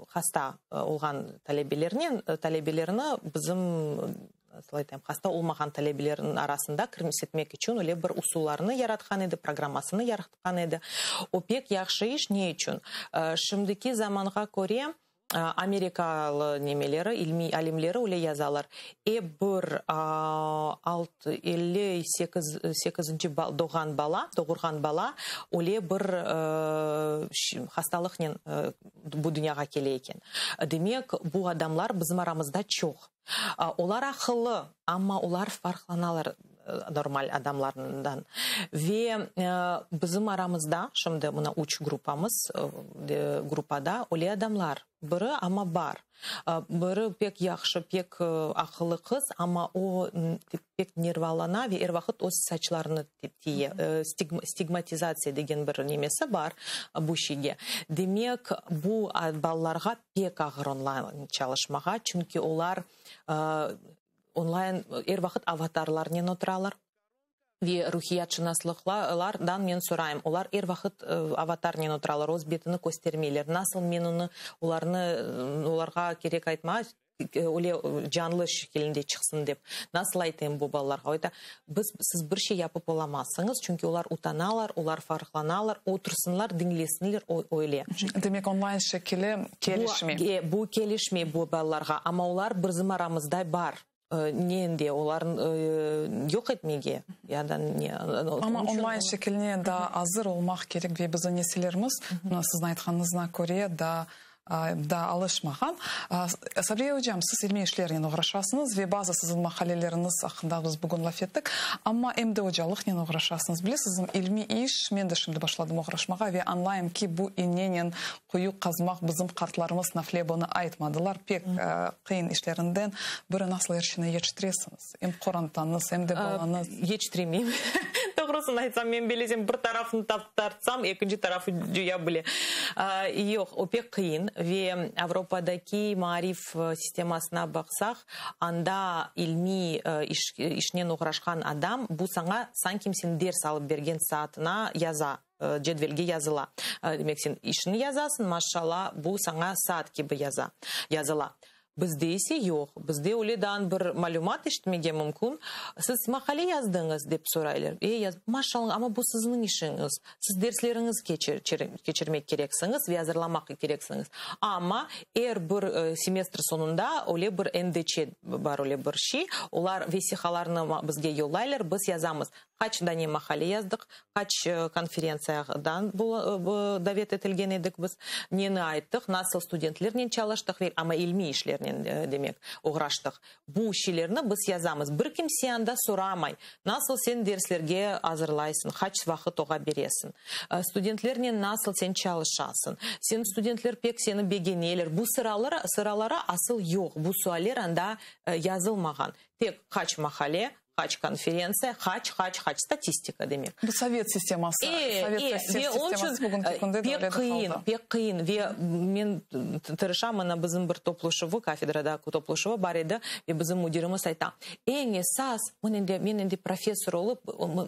S2: hasta olğan talebelernen, talebelerini bizim Nasıl aytayım, hasta olmağan talebelerniñ arasında kirsetmek içün öyle bir usullarnı yaratqan edi, programmasını yaratqan edi. O pek yahşı iş, ne içün? Şimdiki zamanğa köre amerikalı nemeleri, ilmiy alimleri öyle yazalar, ep bir 58 sekizinci doğğan bala, doğurğan bala öyle bir hastalıqnen bu dünyağa kele eken. Demek, bu adamlar bizim aramızda çoq. Olar aqıllı, amma olar farqlanalar normal adamlardan. Ve bizim aramızda, şimdi mına üç gruppamız, gruppada öyle adamlar, biri amma bar. Biri pek yahşı, pek aqıllı qız, amma o pek nervalana ve er vaqıt öz saçlarını tiye. Stigmatizatsiya degen bir nemesi bar bu şeyge. Demek, bu balalarğa pek ağır onlayn çalışmağa, çünki olar onlayn er vaqıt avatarlarnen oturalar. Ve ruhiyatşınaslıqlardan men sorayım, olar er vaqıt avatarnen oturalar, öz betini köstermeyler. Nasıl men onı, olarnı, olarğa kerek aytmağa, öyle canlı şekilinde çıqsın dep, nasıl aytayım bu balalarğa? O ayta, biz, siz bir şey yapıp olamazsıñız, çünki olar utanalar, olar farqlanalar, otursınlar, diñlesinler, öyle.
S1: Demek, onlayn şekili kelişmey.
S2: Bu kelişmey bu balalarğa, amma olar bizim aramızda bar. Ne endi, olarnı yoq etmege ya da ne?
S1: Amma onlayn şekiline daa azır olmaq kerek ve bizim nesillerimiz, mına siziñ aytqanıñızına köre, daa daa alışmağan. Sabriye ocam, siz ilmiy işlernen oğraşasıñız ve bazı siziñ maqaleleriñiz aqqında biz bugün laf ettik. Amma em de ocalıqnen oğraşasıñız. Bilesiñizmi, ilmiy iş, men de şimdi başladım oğraşmağa ve añlayım ki, bu inenen Quyu qazmaq bizim qartlarımız nafile bunı aytmadılar. Pek qıyın işlerinden biri nasıl er şeyni yetiştiresiñiz? Em qorantañız, em de balañız.
S2: Yetiştiremeyim. Doğrusını aytsam, men bilesem, bir tarafını tartsam, ekinci tarafı coya bile. Yoq, o pek qıyın ve Avropadaki maarif sistemasına baqsaq, anda ilmiy işnen oğraşqan adam bu saña sanki sen ders alıp bergen saatına yaza. Cedvelge yazıla. Demek, sen işni yazasıñ, maşşalla, bu saña saat kibi yaza, yazıla. Bizde ise yoq. Bizde öyle daan bir malümat eşitmege mümkün. Siz maqale yazdıñız, dep soraylar. E, yaz, maşşalla, amma bu sizniñ işiñiz. Siz dersleriñiz keçirmek kereksiñiz ve azırlamaq kereksiñiz. Amma er bir semestr soñunda öyle bir NDÇ bar, öyle bir şey. Olar vesiqalarnı bizge yollaylar, biz yazamız. Qaç dane maqale yazdıq, qaç konferentsiyadan davet etilgen edik biz, neni ayttıq, nasıl studentlernen çalıştıq, ve amma ilmiy işlernen, demek, oğraştıq. Bu şeylerni biz yazamız. Bir kimse anda soramay, nasıl sen derslerge azırlaysıñ, qaç vaqıt oğa beresiñ, studentlernen nasıl sen çalışasıñ, sen studentler pek seni begeneler. Bu sıralara asıl yoq, bu sualler anda yazılmağan. Tek qaç maqale, Qaç konferentsiya, qaç, qaç, qaç, statistika demek.
S1: Bu sovet sisteması, sovet sisteması bugünki künde de öyle de qaldı.
S2: Pek qıyın, pek qıyın ve men tırışam, mına bizim bir toplaşuvı, kafedrada toplaşuvı bar edi ve bizim müdirimiz ayta, eñ esas, men endi, men endi professor olıp,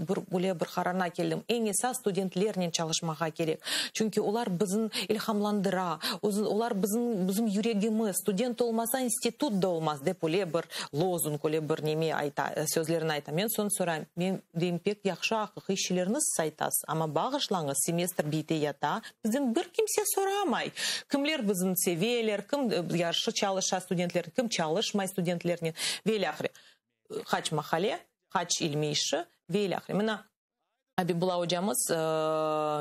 S2: bir, öyle bir qararına keldim, eñ esas studentlernen çalışmağa kerek, çünki olar bizni ilhamlandıra, olar bizim, bizim yüregimiz, student olmasa, institut da olmaz, dep öyle bir lozung, öyle bir neme ayta, sözler. özlerini ayta. Men soñ sorayım, men deyim, pek yahşı aqiqiy şeylerni siz aytasız, amma bağışlañız, semestr bite yata, bizden bir kimse soramay, kimler bizni seveler, kim yahşı çalışa studentler, kim çalışmay studentlernen ve ilâhre. Qaç maqale, qaç ilmiy işi ve ilâhre. Mına, Abibulla ocamız,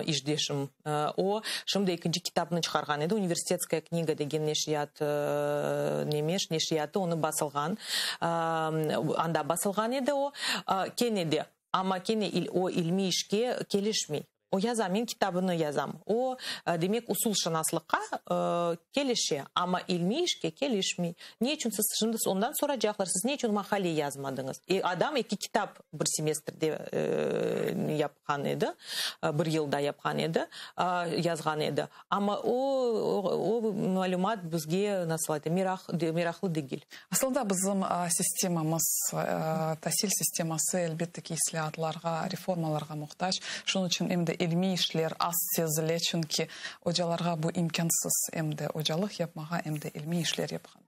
S2: işdeşim, o, şimdi ekinci kitabını çıqarğan edi, Universitetskaya kniga degen neşriyat, nemiş, neşriyatı onı basılğan, anda basılğan edi o, kene de, amma kene o ilmiy işke kelişmey. O yaza, men kitabını yazam. O, demek, usulşınaslıqqa kelişe, amma ilmiy işke kelişmey. Ne içün siz, şimdi ondan soracaqlar, siz ne içün maqale yazmadıñız? E, adam eki kitap bir semestrde yapqan edi, bir yılda yapqan edi, yazğan edi. Amma o, o malümat bizge, nasıl aytayım, meraq, meraqlı degil.
S1: Aslında bizim sistemamız, tasil sisteması, elbette ki, islâatlarğa, reformalarğa muhtac. Şunıñ içün em de ilmiy işler az sezile, çünki ocalarğa bu imkânsız, em de ocalıq yapmağa, em de ilmiy işler yapqan.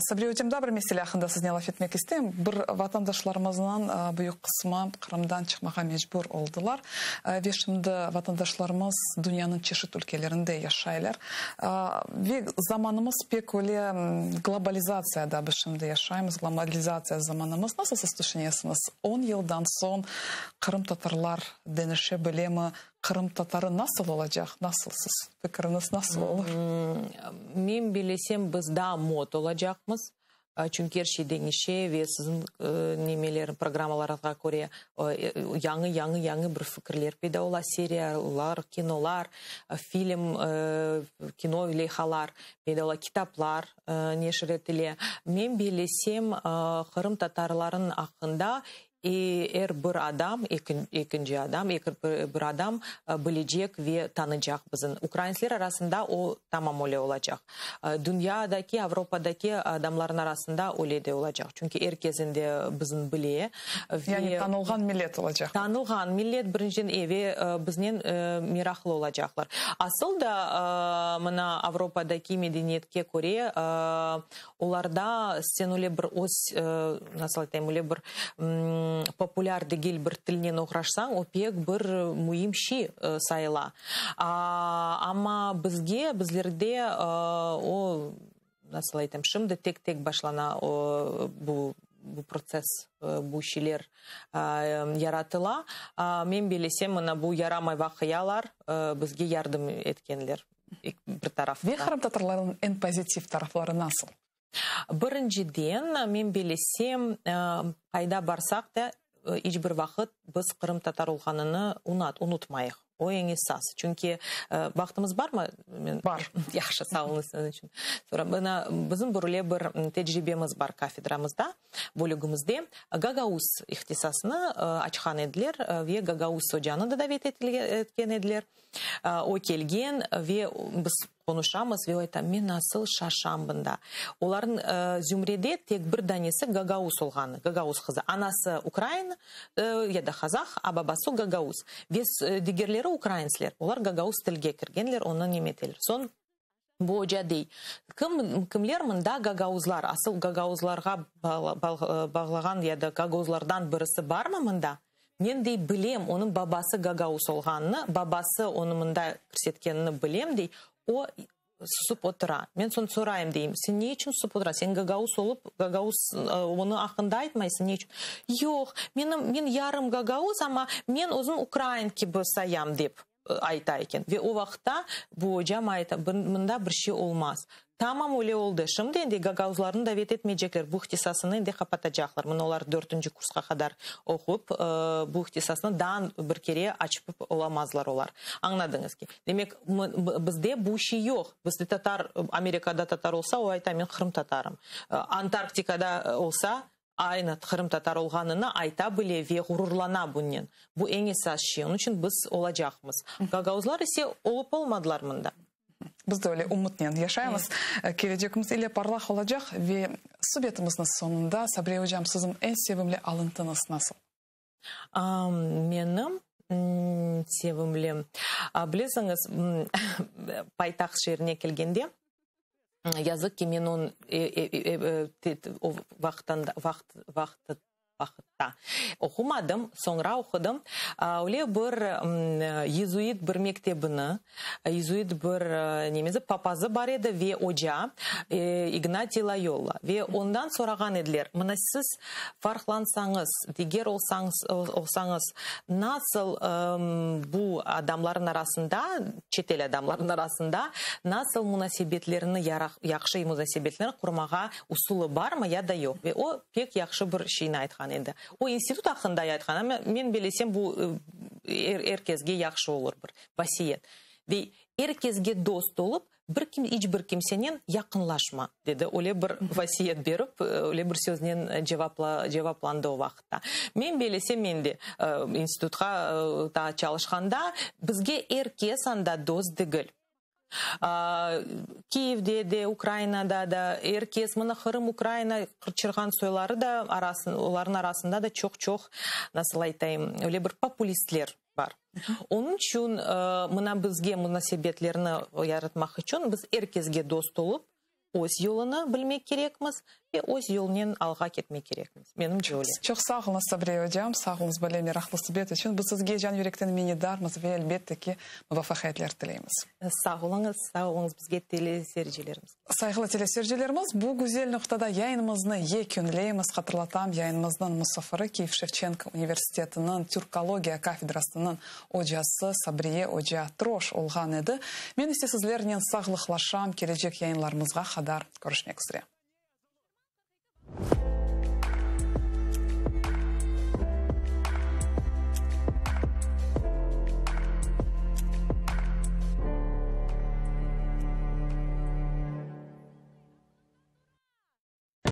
S1: Sabri ocam, daa bir mesele aqqında siznen laf etmek isteyim. Bir vatandaşlarımıznıñ büyük qısmı Qırımdan çıqmağa mecbur oldılar ve şimdi vatandaşlarımız dünyanıñ çeşit ülkelerinde yaşaylar. Ve zamanımız pek öyle globalizatsiyada biz şimdi yaşaymız, globalizatsiya zamanımız. Nasıl siz tüşünesiñiz, on yıldan soñ qırımtatarlar deñişe bilemi, Qırımtatarı nasıl olacaq, nasıl siz fikriñiz nasıl olur?
S2: Men bilesem, biz daa mod olacaqmız, çünki er şey deñişe ve siziñ nemeler, programmalarıñızğa köre yañı, yañı, yañı bir fikirler peyda ola, seriallar, kinolar, film, kino leyhalar peyda ola, kitaplar neşir etile. Men bilesem, qırımtatarlarnıñ aqqında Er bir adam, ekinci adam, er bir adam bilecek ve tanıcaq bizim. Ukrainsler arasında o tamam öyle olacaq. Dünyadaki, Avropadaki adamların arasında öyle de olacaq. Çünki er kes endi bizni bile.
S1: Yani tanılğan millet olacaq.
S2: Tanılğan millet, birinciden, ve biznen meraqlı olacaqlar. Asıl da, mına, Avropadaki medeniyetke köre, Olarda sen öyle bir öz, nasıl aytayım, öyle bir populâr degil bir tilnen oğraşsañ, o pek bir müim şey sayıla. Amma bizge, bizlerde o, nasıl aytayım, şimdi tek-tek başlana o, bu, bu protsess, bu şeyler yaratıla. Men bilesem, mına bu yaramay vaqialar bizge yardım etkenler. bir taraftan.
S1: Ve qırımtatarlarnıñ eñ pozitiv tarafları nasıl?
S2: Birinciden, men bilesem, qayda barsaq da, iç bir vaqıt biz qırımtatar olğanını unutmayıq. O eñ esas. Çünki vaqtımız barmı?
S1: Bar.
S2: Yahşı, sağ oluñız siziñ içün. Sonra, mına, bizim böyle bir tecribemiz bar kafedramızda, bölügimizde. Gagauz ihtisasını açqan ediler ve Gagauz ocanı da davet etken ediler. O kelgen ve biz qonuşamız ve o ayta, men nasıl şaşam bunda. Olarnıñ zümrede tek bir danesi gagauz olğanı, gagauz qızı. Anası ukrain ya da qazah, a babası gagauz. Ve digerleri ukrainsler. Olar gagauz tilge kirgenler, onı nemeteler. Soñ bu oca dey, kim, kimler mında gagauzlar, asıl gagauzlarğa bağlağan ya da gagauzlardan birisi barmı mında? Men, dey, bilem, onıñ babası gagauz olğanını, babası onı mında kirsetkenini bilem, dey, o susıp otura. Men soñ sorayım, deyim, sen ne içün susıp oturasıñ, sen gagauz olıp, gagauz onı aqqında aytmaysıñ, ne içün? Yoq, menim, men yarım gagauz, amma men özüm ukrain kibi sayam, dep ayta eken. Ve o vaqıtta bu ocam ayta, mında bir şey olmaz. Tamam öyle oldı. Şimdi endi gagauzlarnı davet etmeycekler, bu ihtisasını endi qapatacaqlar. Mına olar dörtünci kursqa qadar oqup, bu ihtisasnı daa bir kere açıp olamazlar olar. Añladıñız ki. Demek, bizde bu şey yoq. Bizde tatar, Amerikada tatar olsa, o ayta, men qırımtatarım. Antarktikada olsa, aynı qırımtatar olğanını ayta bile ve ğururlana bunnen. Bu eñ esas şey. Onıñ içün biz olacaqmız. Gagauzlar ise olıp olmadılar mında.
S1: Biz de öyle ümütnen yaşaymız. Kelecegimiz ile parlaq olacaq. Ve subetimizniñ soñunda, Sabriye ocam, siziñ eñ sevimli alıntıñız nasıl?
S2: Menim sevimli, bilesiñiz, paytaht şeerine kelgende, yazıq ki, men onı o vaqıttan. vaqıtta. Oqumadım, soñra oqudım. Öyle bir yezuit bir mektebini, yezuit bir nemesi, papazı bar edi ve oca, İgnatiy Loyola. Ve ondan sorağan ediler, mına siz farqlansañız, diger olsañız, nasıl bu adamların arasında, çetel adamların arasında nasıl munasebetlerni, yahşı munasebetlerni qurmağa usulı barmı ya da yoq? Ve o pek yahşı bir şeyni aytqan edi. O institut aqqında aytqan, amma men belesem bu er kesge yahşı olur bir vasiyet. Dey, er kesge dost olıp, bir kim, iç bir kimsenen yaqınlaşma, dedi. Öyle bir vasiyet berip, öyle bir söznen cevapla, cevaplandı o vaqıtta. Men belesem, men de institutqa daa çalışqanda, bizge er kes anda dost degil. Kiyevde de, Ukrainada da er kes, mına Qırım, Ukraina qırçırğan soyları da arasın, olarnıñ arasında da çoq-çoq, nasıl aytayım, öyle bir populistler bar. Onıñ içün mına bizge munasebetlerni yaratmaq içün biz er kesge dost olıp, öz yolunı bilmek kerekmiz ve öz yolnen alğa ketmek kerekmiz. Menimce öyle.
S1: Çoq sağ oluñız, Sabriye ocam, sağ oluñız böyle meraqlı subet içün. Biz sizge can yürekten minnetdarmız ve elbette ki, muvafaqiyetler tileymiz.
S2: Sağ oluñız, sağ oluñız bizge teleseyircilerimiz.
S1: Sayğılı teleseyircilerimiz, bu güzel noqtada yayınımıznı yekünleymiz. Hatırlatam, yayınımıznıñ musafiri Kiyev Şevçenko universitetiniñ türkologiya kafedrasınıñ ocası Sabriye oca Troş olğan edi. Men ise sizlernen sağlıqlaşam, kelecek yayınlarımızğa qadar körüşmek üzre.